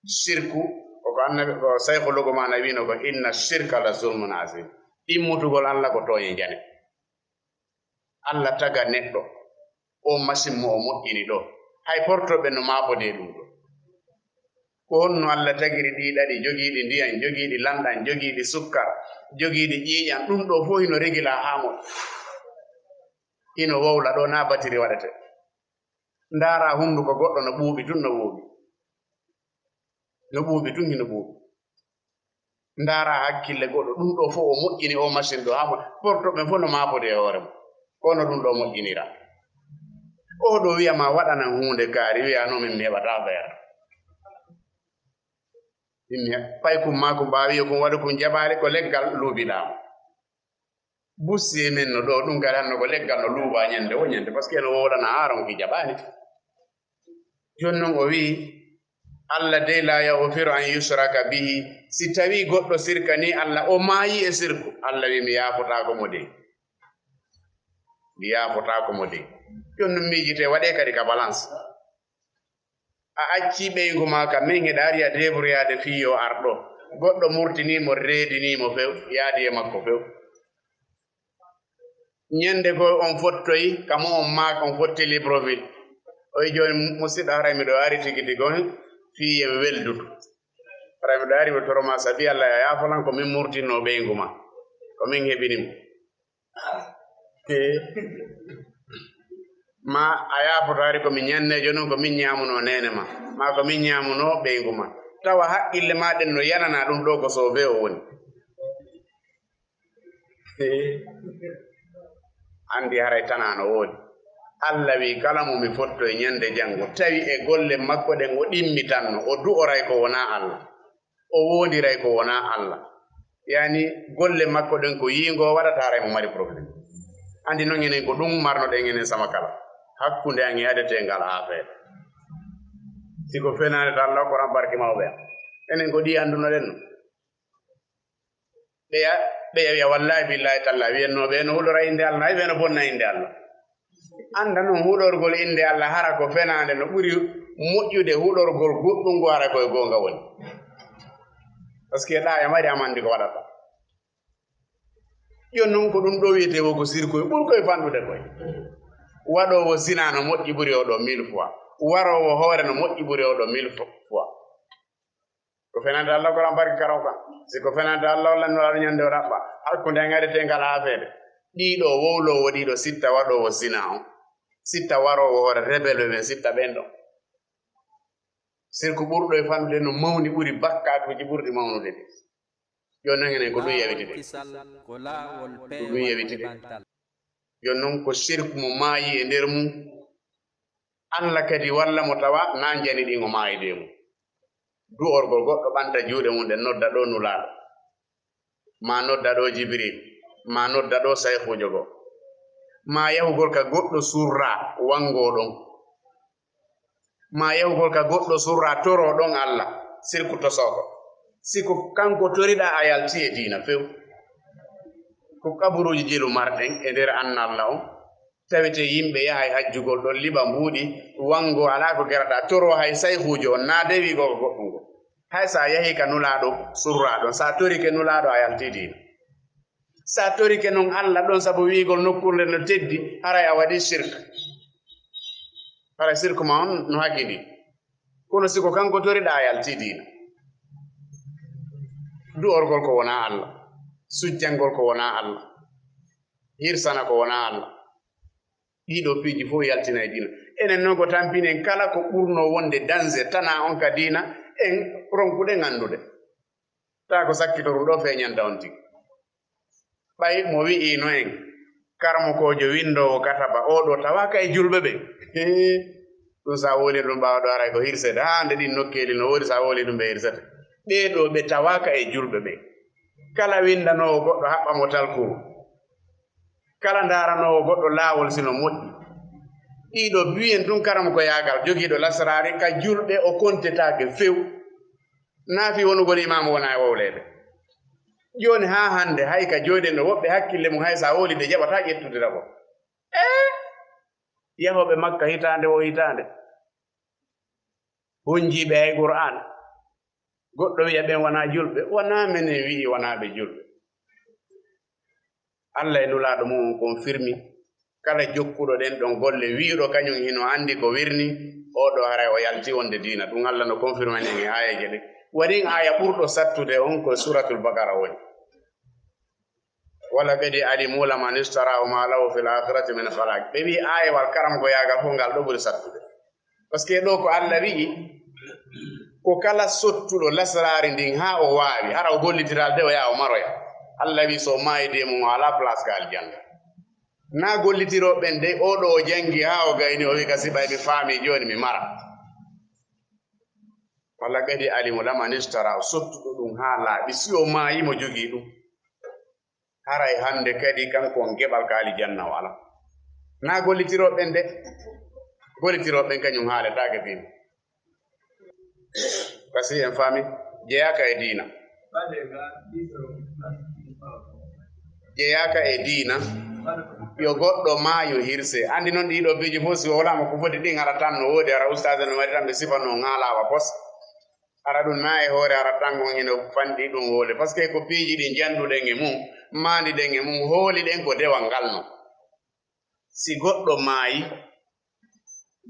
Sirku koko annabi ko sayko lugumana wino ko inna shirka la zulmun azim. Ɗimmutugol Allah ko tooñe jane. Allah taga neɗɗo o masin mo o moƴƴini ɗo hay portoɓe no maapodee ɗum ɗo. Ko honno Allah tagiri ɗi ɗaɗi jogiiɗi ndiyan jogiiɗi lanɗan jogiiɗi sukkar jogiiɗi ƴiiƴan ɗum ɗo fof hino regila haa moƴƴa. Hino wowla ɗo na batiri waɗete. Ndaara hunnduko goɗɗo no ɓuuɓi tun no ɓuuɓi. No ɓuuɓi tun hino ɓuuɓi. Ndaara hakkille goɗɗo ɗum ɗo fof o moƴƴini o machine ɗo hamo porto ɓen fof no maapode e hoore mum. Kono ɗum ɗo moƴƴinira o ɗo wiyama waɗanan huunde kaari wiya no min mi heɓata feere. Min mi heɓ pay kum ma kum ɓaawi yo kum waɗu kum jaɓaali ko leggal luubiɗaama. Bussiye men no ɗo ɗum kadi hanno ko leggal no luuba ñande o ñande parce que no wowlana aaron ki jaɓaani. Jooni noon o wii Allah dey laa yahfiru an yushraka bihi. Si tawii goɗɗo sirkanii Allah o maayii e sirku Allah wii mi yaafotaako mo dey. Mi yaafotaako mo dey. Jooni noon miijitee waɗee kadi ka balance. A accii ɓeyngu maa ka men hiɗa ari a débrouillade fii yo ar ɗo goɗɗo murtinii mo reedinii mo few yaadi e makko few. Ñande goo on fottoyi ka mo on maak on fotti Libreville. Oy jooni musiɗɗo haray miɗo ari tigi tigi on fii yemi weldudu. Haray miɗo ari mi toro maa sabi Allah a yaafolan ko min murtinnoo ɓeyngu maa ko min heɓini mo. Ma a yaafotaari ko mi ñanneejo non ko min ñaamunoo neene ma ma ko min ñaamunoo ɓeyngu ma tawa haqqille ma ɗen no yanana ɗum ɗo ko soofee o woni. Anndi haray tanaa no woodi. Allah wii kala mo mi fotto e ñande janngo tawi e golle makko ɗen o ɗimmitanno o du'oray ko wonaa Allah. O woondiray ko wonaa Allah. Yani golle makko ɗen ko yiingo waɗata haray mo mari problème. Anndi non enen ko ɗum marnoɗen enen sama kala hakkunde an e adeteengal aafeere. Si ko fenaande to Allah okkoran barke mawɓe an enen ko ɗi anndunoɗen no. Ɓeya ɓeya wiya wallahi billahi talla wiyannoo ɓe no huɗora innde Allah nayi ɓe no bonna innde Allah. Annda non huɗorgol innde Allah hara ko fenaande no ɓuri moƴƴude huɗorgol goɗɗum ngo hara koye goonga woni. Parce que ɗa e mari amandi ko waɗata. Yo non ko ɗum ɗo wiyetee wo ko sirkoye ɓuri koye fanɗude koye. Waɗoowo zina no moƴƴi ɓuri oɗo mille fois. Waroowo hoore no moƴƴi ɓuri oɗo mille fois. Fenanta Allah ko ran barki karam kan. Si ko fenanta Allah walla Nulaaɗo, ñande o ɗaɓɓa. Hakkunde en ari te ngal affaire. Ɗiɗo wowloowo ɗiɗo sitta waɗoowo zina on. Sitta waroowo hoore rebelɓe ɓen sitta ɓen ɗon. Sirku ɓurɗo e fannude no mawni ɓuri bakkaatuuji ɓurɗi mawnude ɗi. Jooni non enen ko ɗum yawiti de. Ko ɗum yawiti de. Jooni non ko sirku mo maayi e nder mum. Allah kadi walla mo tawa na njani ɗin o maayde e mum. Du'orgol goɗɗo ɓanta juuɗe mum ɗen nodda ɗo Nulaaɗo. Ma nodda ɗo Jibril. Ma nodda ɗo saykuujo goo. Ma yahugol ka goɗɗo surra wangoo ɗon. Ma yahugol ka goɗɗo surra toroo ɗon Allah, sirku tosooko. Si ko kanko toriɗaa a yalti e diina few. Ko kaburuuji jelu marɗen e nder annalla on. Tawete yimɓe yahay hajjugol ɗon liɓa mbuuɗi, wangoo alaa ko gerata, toroo hay saykuujo on, naa dewi goo ko goɗɗum goo. Hay so a yahii ka Nulaaɗo surra ɗon, so a torike Nulaaɗo a yalti diina. So a torike non Allah ɗon sabu wi'igol nokkuure no teddi, haray a waɗi shirk. Haray sirku ma on no hakindi. Kono si ko kanko toriɗaa a yalti diina. Du'orgol ko wonaa Allah, sujjangol ko wonaa Allah, hirsana ko wonaa Allah. Ɗiɗo piiji fof yaltinay diina. Enen non ko tampinen kala ko ɓurno wonde danger tana on ka diina, en ronkuɗen anndude. Taa ko sakkitoru ɗo feeñanta on tigi. Ɓay mo wi'iino en, karamokoojo winndoowo kataba, oo ɗoo tawaaka e julɓe ɓen. Hee, ɗum so a woli ɗum ɓaawa ɗo aray ko hirsede. Haa nde ɗin nokkeeli no woodi, so a woli ɗum ɓe hirsete. Ɓee ɗoo ɓe tawaaka e julɓe ɓen. Kala winndanoowo goɗɗo haɓɓa mo talkuru. Kala ndaaranoowo goɗɗo laawol si no moƴƴi. Ɗiɗo biyen tun karamokoyaagal jogiiɗo lasraari ka julɓe o kontetaake few. Naa fii wonugol imaamu wona e wowleede. Jooni haa hannde, hay ka jooɗi no woɓɓe hakkille mum, hay so a wowlii ɓe jaɓataa ƴettude rabo. Ee! Yahooɓe Makka hitaande wo hitaande. Honjiiɓe hay Qur'aan. Goɗɗo wi'a ɓen wonaa julɓe, wonaa menen wi'i wonaa ɓe julɓe. Allah e Nulaaɗo mum on confirmi, kala jokkuɗo ɗen ɗon golle, wi'uɗo kañum hino anndi ko wirni, oo ɗoo haray o yalti wonde diina. Ɗum Allah no confirmani en e aayeeje ɗen. Waɗi en aaya ɓurɗo sattude on ko Suuratul Baqara woni. "Wa laqad alimu laman ishtarahu ma lahu fil aakhirati min khalaq." Ɓe wi'i aayewal karamkoyaagal fof ngal ɗoo ɓuri sattude. Parce que ɗoo ko Allah wi'i, ko kala sottuɗo lasraari ndin haa o waawi, hara o gollitiral de o yaha o maroya. Allah wi'i so o maayidi e mum o alaa place ka aljanna. Naa gollitirooɓe ɓen de, oo ɗoo o janngi haa o gayni, o wi'i ka si ɓay mi faami jooni mi mara. "Wa laqad alimu laman ishtarahu", sottuɗo ɗum haa laaɓi, si o maayi mo jogii ɗum. Haray hannde kadi kanko on geɓal ka alijanna o alaa. Naa gollitirooɓe ɓen de, gollitirooɓe ɓen kañum haaletaake fii mum. Kasi en faami, jeyaaka e diina. Jeyaaka e diina, yo goɗɗo maayu hirse. Anndi non ɗii ɗoo piiji fof si wowlaama ko foti ɗin hara tan no woodi, hara ustaas no mari tan ɓe sifanoo ŋaalaawa pos. Hara ɗum naa e hoore hara tan on hino fanɗi ɗum hoole. Parce que ko piiji ɗi njannduɗen e mum, maandiɗen e mum, hooliɗen ko dewal ngal non. Si goɗɗo maayi,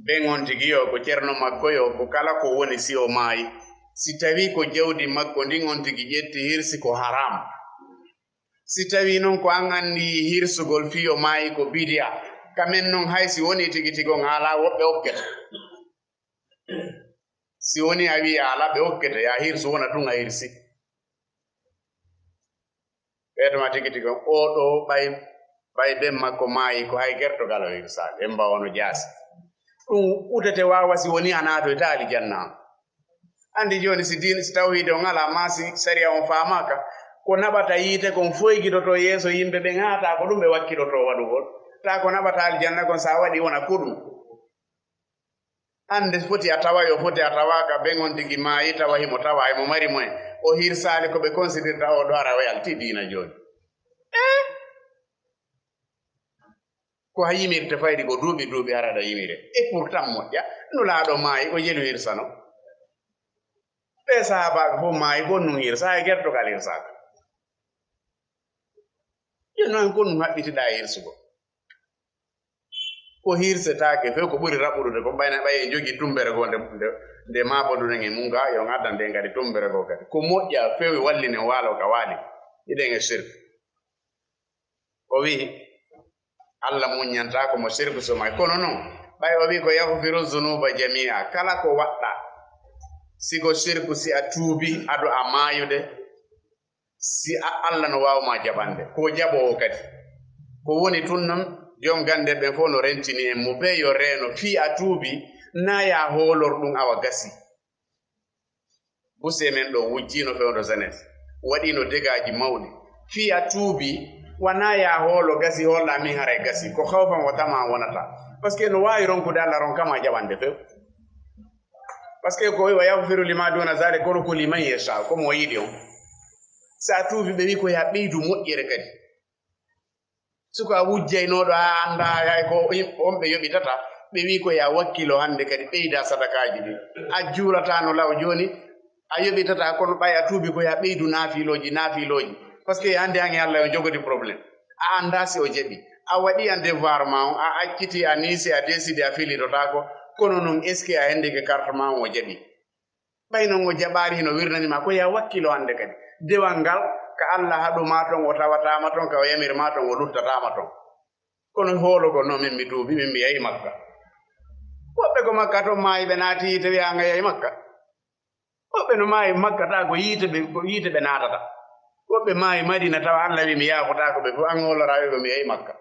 ben on tigi yo ko ceerno makko yo ko kala ko woni si o maayi. Si tawii ko jawdi makko ndin on tigi ƴetti hirsi ko haram. Si tawii non ko an anndi hirsugol fii o maayi ko bidi'a, kamen non hay si wonii tigi tigi on haalaa woɓɓe okkete. Si wonii a wi'i a alaa ɓe okkete, ya hirsu wona tun a hirsi. Ɓeydoma tigi tigi on, oo ɗoo ɓay, ɓay ben makko maayi ko hay gertogal o hirsaali, en mbawa no jaasi. Ɗum utete waawa si wonii a naatoyta alijanna on. Anndi jooni si diin, si tawhiide on alaa, maa si sariya on faamaaka, ko naɓata yiite kon foygitoto yeeso yimɓe ɓen, haa taa ko ɗum ɓe wakkilotoo waɗugol. Taa ko naɓata aljanna kon, si a waɗii wona ko ɗum. Annde foti a tawa, yo foti a tawaaka, ben on tigi maayi, tawa himo tawa, himo mari moyen. O hirsaali ko ɓe considirta oo ɗoo, hara o yalti diina jooni. Eh? Ko a yimirte fayde ko duuɓi duuɓi hara aɗa yimire. Et pourtant moƴƴa, Nulaaɗo maayi, o jelu hirsano. Ɓe sahaabaaɓe fof maayi, ko nun hirsa, hay gertogal hirsaaka. Yo non ko nun haɓɓitiɗaa hirsugo. Ko hirsetaake few, ko ɓuri raɓɓuɗude ko ɓayna ɓay en jogii tumbere goo nde, nde, Nde maaboduɗen e mum ga, yo on addan ɗen kadi tummbere goo kadi. Ko moƴƴa fewi wallinen waalo ka waali. Hiɗen e sirk. O wi'i, Allah muññantaako mo sirku so may. Kono non, ɓay o wi'i ko yahfiru zunuba jami'a, kala ko waɗɗa, si ko sirku, si a tuubi, ado a maayude, si a, Allah no waaw ma jaɓande. Ko jaɓoowo kadi. Ko woni tun non, jom gannde ɓen fof no rentini en mo, bee yo reeno, fii a tuubi, naa ya hoolor ɗum awa gasi. Buse men ɗo wujjiino fewndo jeunesse, waɗiino dégâtji mawɗi. Fii a tuubi, wanaa ya hoolo gasi, holla min haray gasi. Ko hawfan wa tamaan wonata. Parce que no waawi ronkude Allah ronka ma jaɓande few. Parce que ko wa yahfiru lima duna zalik, kono ko liman yasha, ko mo yiɗi on. Sa tuubi, ɓe wi ko ya ɓeydu moƴƴere kadi. Suka wujjaynooɗo, a anndaa hay ko yim-, on ɓe yoɓitata, ɓe wi ko ya wakkilo hannde kadi ɓeyda sadakaaji ɗin. A juulataano law jooni, a yoɓitata, kono ɓay a tuubi ko ya ɓeydu naafilooji, naafilooji. Parce que hannde han e Allah on jogodi problème. A anndaa si o jaɓi. A waɗi an devoir ma on, a acciti, a niisi, a décidi, a filitotaako. Kono non, est-ce que a hendike carte ma on o jaɓi? Ɓay non o jaɓaali hino wirnani ma, ko ya wakkilo hannde kadi. Dewal ngal, ka Allah haɗu ma ton, o tawata ma ton, ka o yamir ma ton, o luttata ma ton. Kono hoolo ko no min mi tuubi, min mi yahi Makka. Woɓɓe ko Makka ton maayi ɓe naati yiite wi'a nga yahi Makka. Woɓɓe no maayi Makka taa ko yiite ɓe, ko yiite ɓe naatata. Woɓɓe maayi Madina tawa Allah wi mi yaafotaako ɓe fof, an hoolora wi ko mi yahi Makka.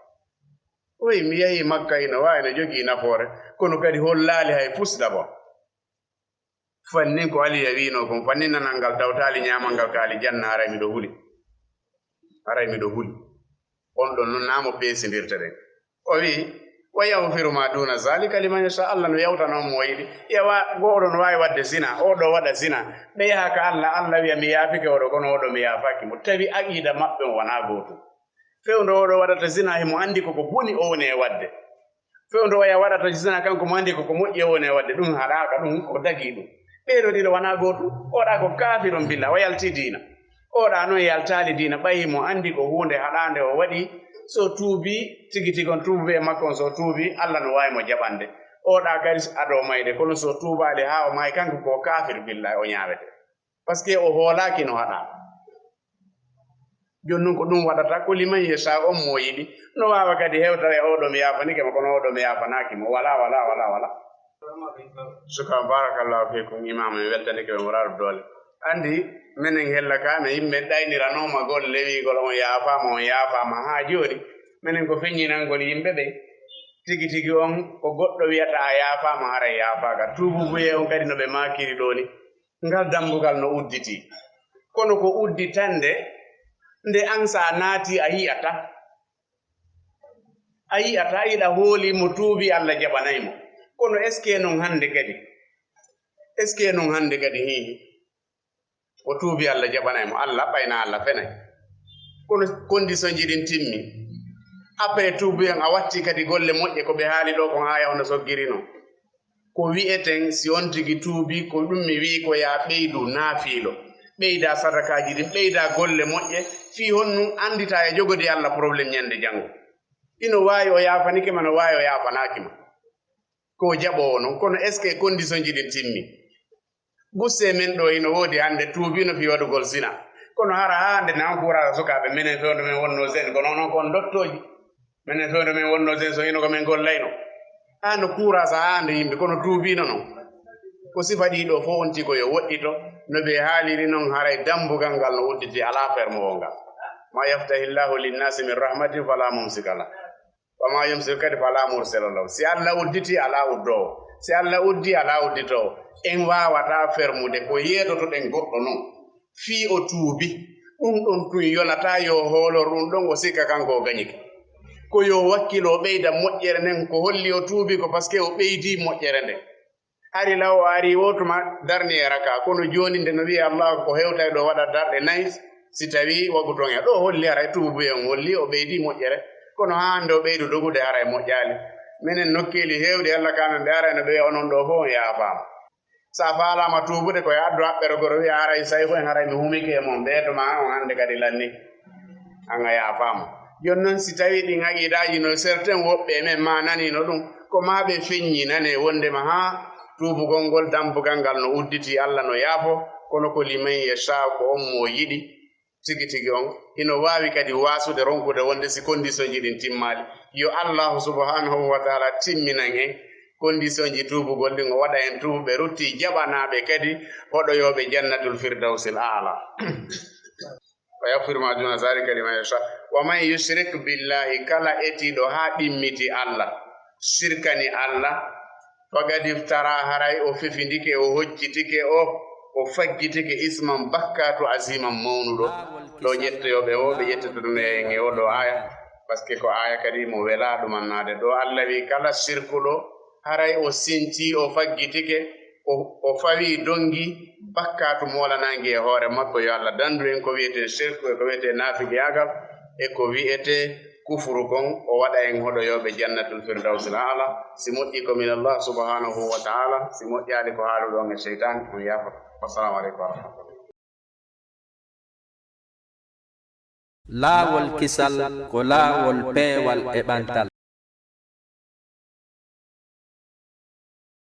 Oyi, mi yahi Makka hino waawi no jogii nafoore, kono kadi hollaali hay fus d'abord. Fannin ko Aliya wi'noo kon, fannin nanal ngal tawtaali ñaamal ngal ka alijanna, haray miɗo huli. Haray miɗo huli. On ɗon non naa mo peesindirte ɗen. O wi'i, "Wa yahfiru ma duna zalika liman yasha." Allah no yawtana on mo o yiɗi. Yawa, go'oɗo no waawi waɗde zina, oɗo waɗa zina. Ɓe yaha ka Allah, Allah wi'a, "Mi yaafike oɗo, kono oɗo mi yaafaaki mo." Tawi aqida maɓɓe on wanaa gootum. Fewndo oɗo waɗata zina, himo anndi ko ko boni o woni e waɗde. Fewndo oya waɗata zina, kanko mo anndi ko ko moƴƴi o woni e waɗde, ɗum haɗaaka, ɗum ko dagii ɗum. Ɓee ɗoo ɗiɗo wanaa gootum. Oɗa ko kaafirun billah, o yaltii diina. Oɗa non yaltaali diina, ɓay himo anndi ko huunde haɗaande o waɗi. So tuubi, tigi tigi on tuubuɓe e makko on, so tuubi, Allah no waawi mo jaɓande. Oɗa kadi ado mayde, kono so tuubaali haa o maayi, kanko ko kaafir billah, o ñaawete. Parce que o hoolaaki no haɗaa. Jooni non ko ɗum waɗata, ko liman yasha on mo yiɗi. No waawa kadi hewta e oɗo mi yaafanike mo, kono oɗo mi yaafanaaki mo. Wala, wala, wala, wala. Suka, barakallahu fiikum, imam, en weltanike ɓe mo raru doole. Anndi, menen hella ka, no yimɓe ɗayniranooma golle wiigol on yaafaama, on yaafaama haa jooni. Menen ko feññinangol yimɓe ɓe. Tigi tigi on, ko goɗɗo wi'ata a yaafaama, haray yaafaaka. Tuububuye on kadi no ɓe maakiri ɗoo ni. Ngal dambugal no udditii. Kono ko udditande, nde an sa naati a yi'ata. A yi'ata, yiɗa hooli mo tuubi, Allah jaɓanay mo. Kono est-ce que non hannde kadi? Est-ce que non hannde kadi? Hii. O tuubi, Allah jaɓanay mo. Allah ɓayna Allah fenay. Kono condition ji ɗin timmi. Après tuubi on a watti kadi golle moƴƴe ko ɓe haali ɗoo kon haa yahno soggiri non. Ko wi'eten, si on tigi tuubi, ko ɗum mi wi'i ko yaa ɓeydu naafiilo, ɓeyda sadakaaji ɗin, ɓeyda golle moƴƴe, fii honɗum anndita e jogodi Allah problème ñande janngo. Ino waawi o yaafanike ma, no waawi o yaafanaaki ma. Ko jaɓoowo non, kono est-ce que condition ji ɗin timmi? Busse men ɗoo hino woodi hannde tuubiino fii waɗugol zina. Kono hara haa hannde na on kuuraa sukaaɓe, menen fewndo men wonnoo jeune, kono onon ko on dottooji. Menen fewndo men wonnoo jeune, so hino ko men gollayno. Haa no kuuraa sa haa hannde yimɓe, kono tuubiino non. Ko sifa ɗii ɗoo fof on tigi ko yo woɗɗito, no ɓe haaliri non, haray dambugal ngal no udditi, alaa fermoowo ngal. Ma yaftahi Llahu linnasi min rahmatin fala mumsika lah. Wa ma yumsik kadi fala mursila lahu. Si Allah udditi, alaa uddoowo. Si Allah uddi, alaa udditoowo. En waawataa fermude ko yeetotoɗen goɗɗo non. Fii o tuubi. Ɗum ɗon tun yonataa yo hoolor ɗum ɗon o sikka kanko o gañike. Ko yo wakkilo o ɓeyda moƴƴere nden, ko holli o tuubi ko parce que o ɓeydii moƴƴere nden. Hari law o arii woo tuma darni e raka, kono jooni nde no wi'i Allah ko hewtay ɗo waɗa darɗe nay, si tawii wagu ton e ɗo holli haray tuubuye on holli o ɓeydi moƴƴere, kono haa hannde o ɓeydu dogude haray moƴƴaali. Menen nokkeeli heewɗi Allah ka men ɓe aray no ɓe wi'a onon ɗo fof on yaafaama. Sa faalaama tuubude ko e addu haɓɓere goro wi'a haray sayfu en haray mi humike e mon ɓee to ma on hannde kadi lanni. An a yaafaama. Jooni noon si tawii ɗin aqiidaaji no certains woɓɓe e men ma naniino ɗum, ko maa ɓe feññinane wonndema haa Tuubugol ngol, dambugal ngal no udditi, Allah no yaafo, kono ko liman yasha, ko on mo yiɗi tigi tigi on. Hino waawi kadi waasude ronkude wonde si condition ji ɗin timmaali. Yo Allahu subhanahu wa ta'ala timminan en condition ji tuubugol ɗin, o waɗa en tuubuɓe rutti jaɓanaaɓe kadi hoɗoyooɓe jannatul firdawsil a'la. Wa yaghfiru ma duna zalika liman yasha. Wa man yushrik billahi, kala etiiɗo haa ɗimmiti Allah, shirkani Allah, faqad iftara, haray o fefindike, o hojjitike, o, o faggitike isman, bakkatu aziman, mawnuɗo. Ɗo ƴettoyooɓe o, ɓe ƴettitono en e o ɗo aya, parce que ko aya kadi mo wela ɗumannaade. Ɗo Allah wi kala shirkuɗo, haray o sinci, o faggitike, o, o fawi dongi bakkatu moolanaangi e hoore makko. Yo Allah dandu en ko wiyetee shirku e ko wiyetee naafigiyaagal e ko wiyetee kufuru kon, o waɗa en hoɗoyooɓe jannatul firdawsil a'la. Si moƴƴi ko min Allah subhanahu wa ta'ala, si moƴƴaali ko haaluɗo on e seytaan, on yaafo. Wassalamu aleykum wa rahmatullah. Laawol kisal ko laawol peewal e ɓantal.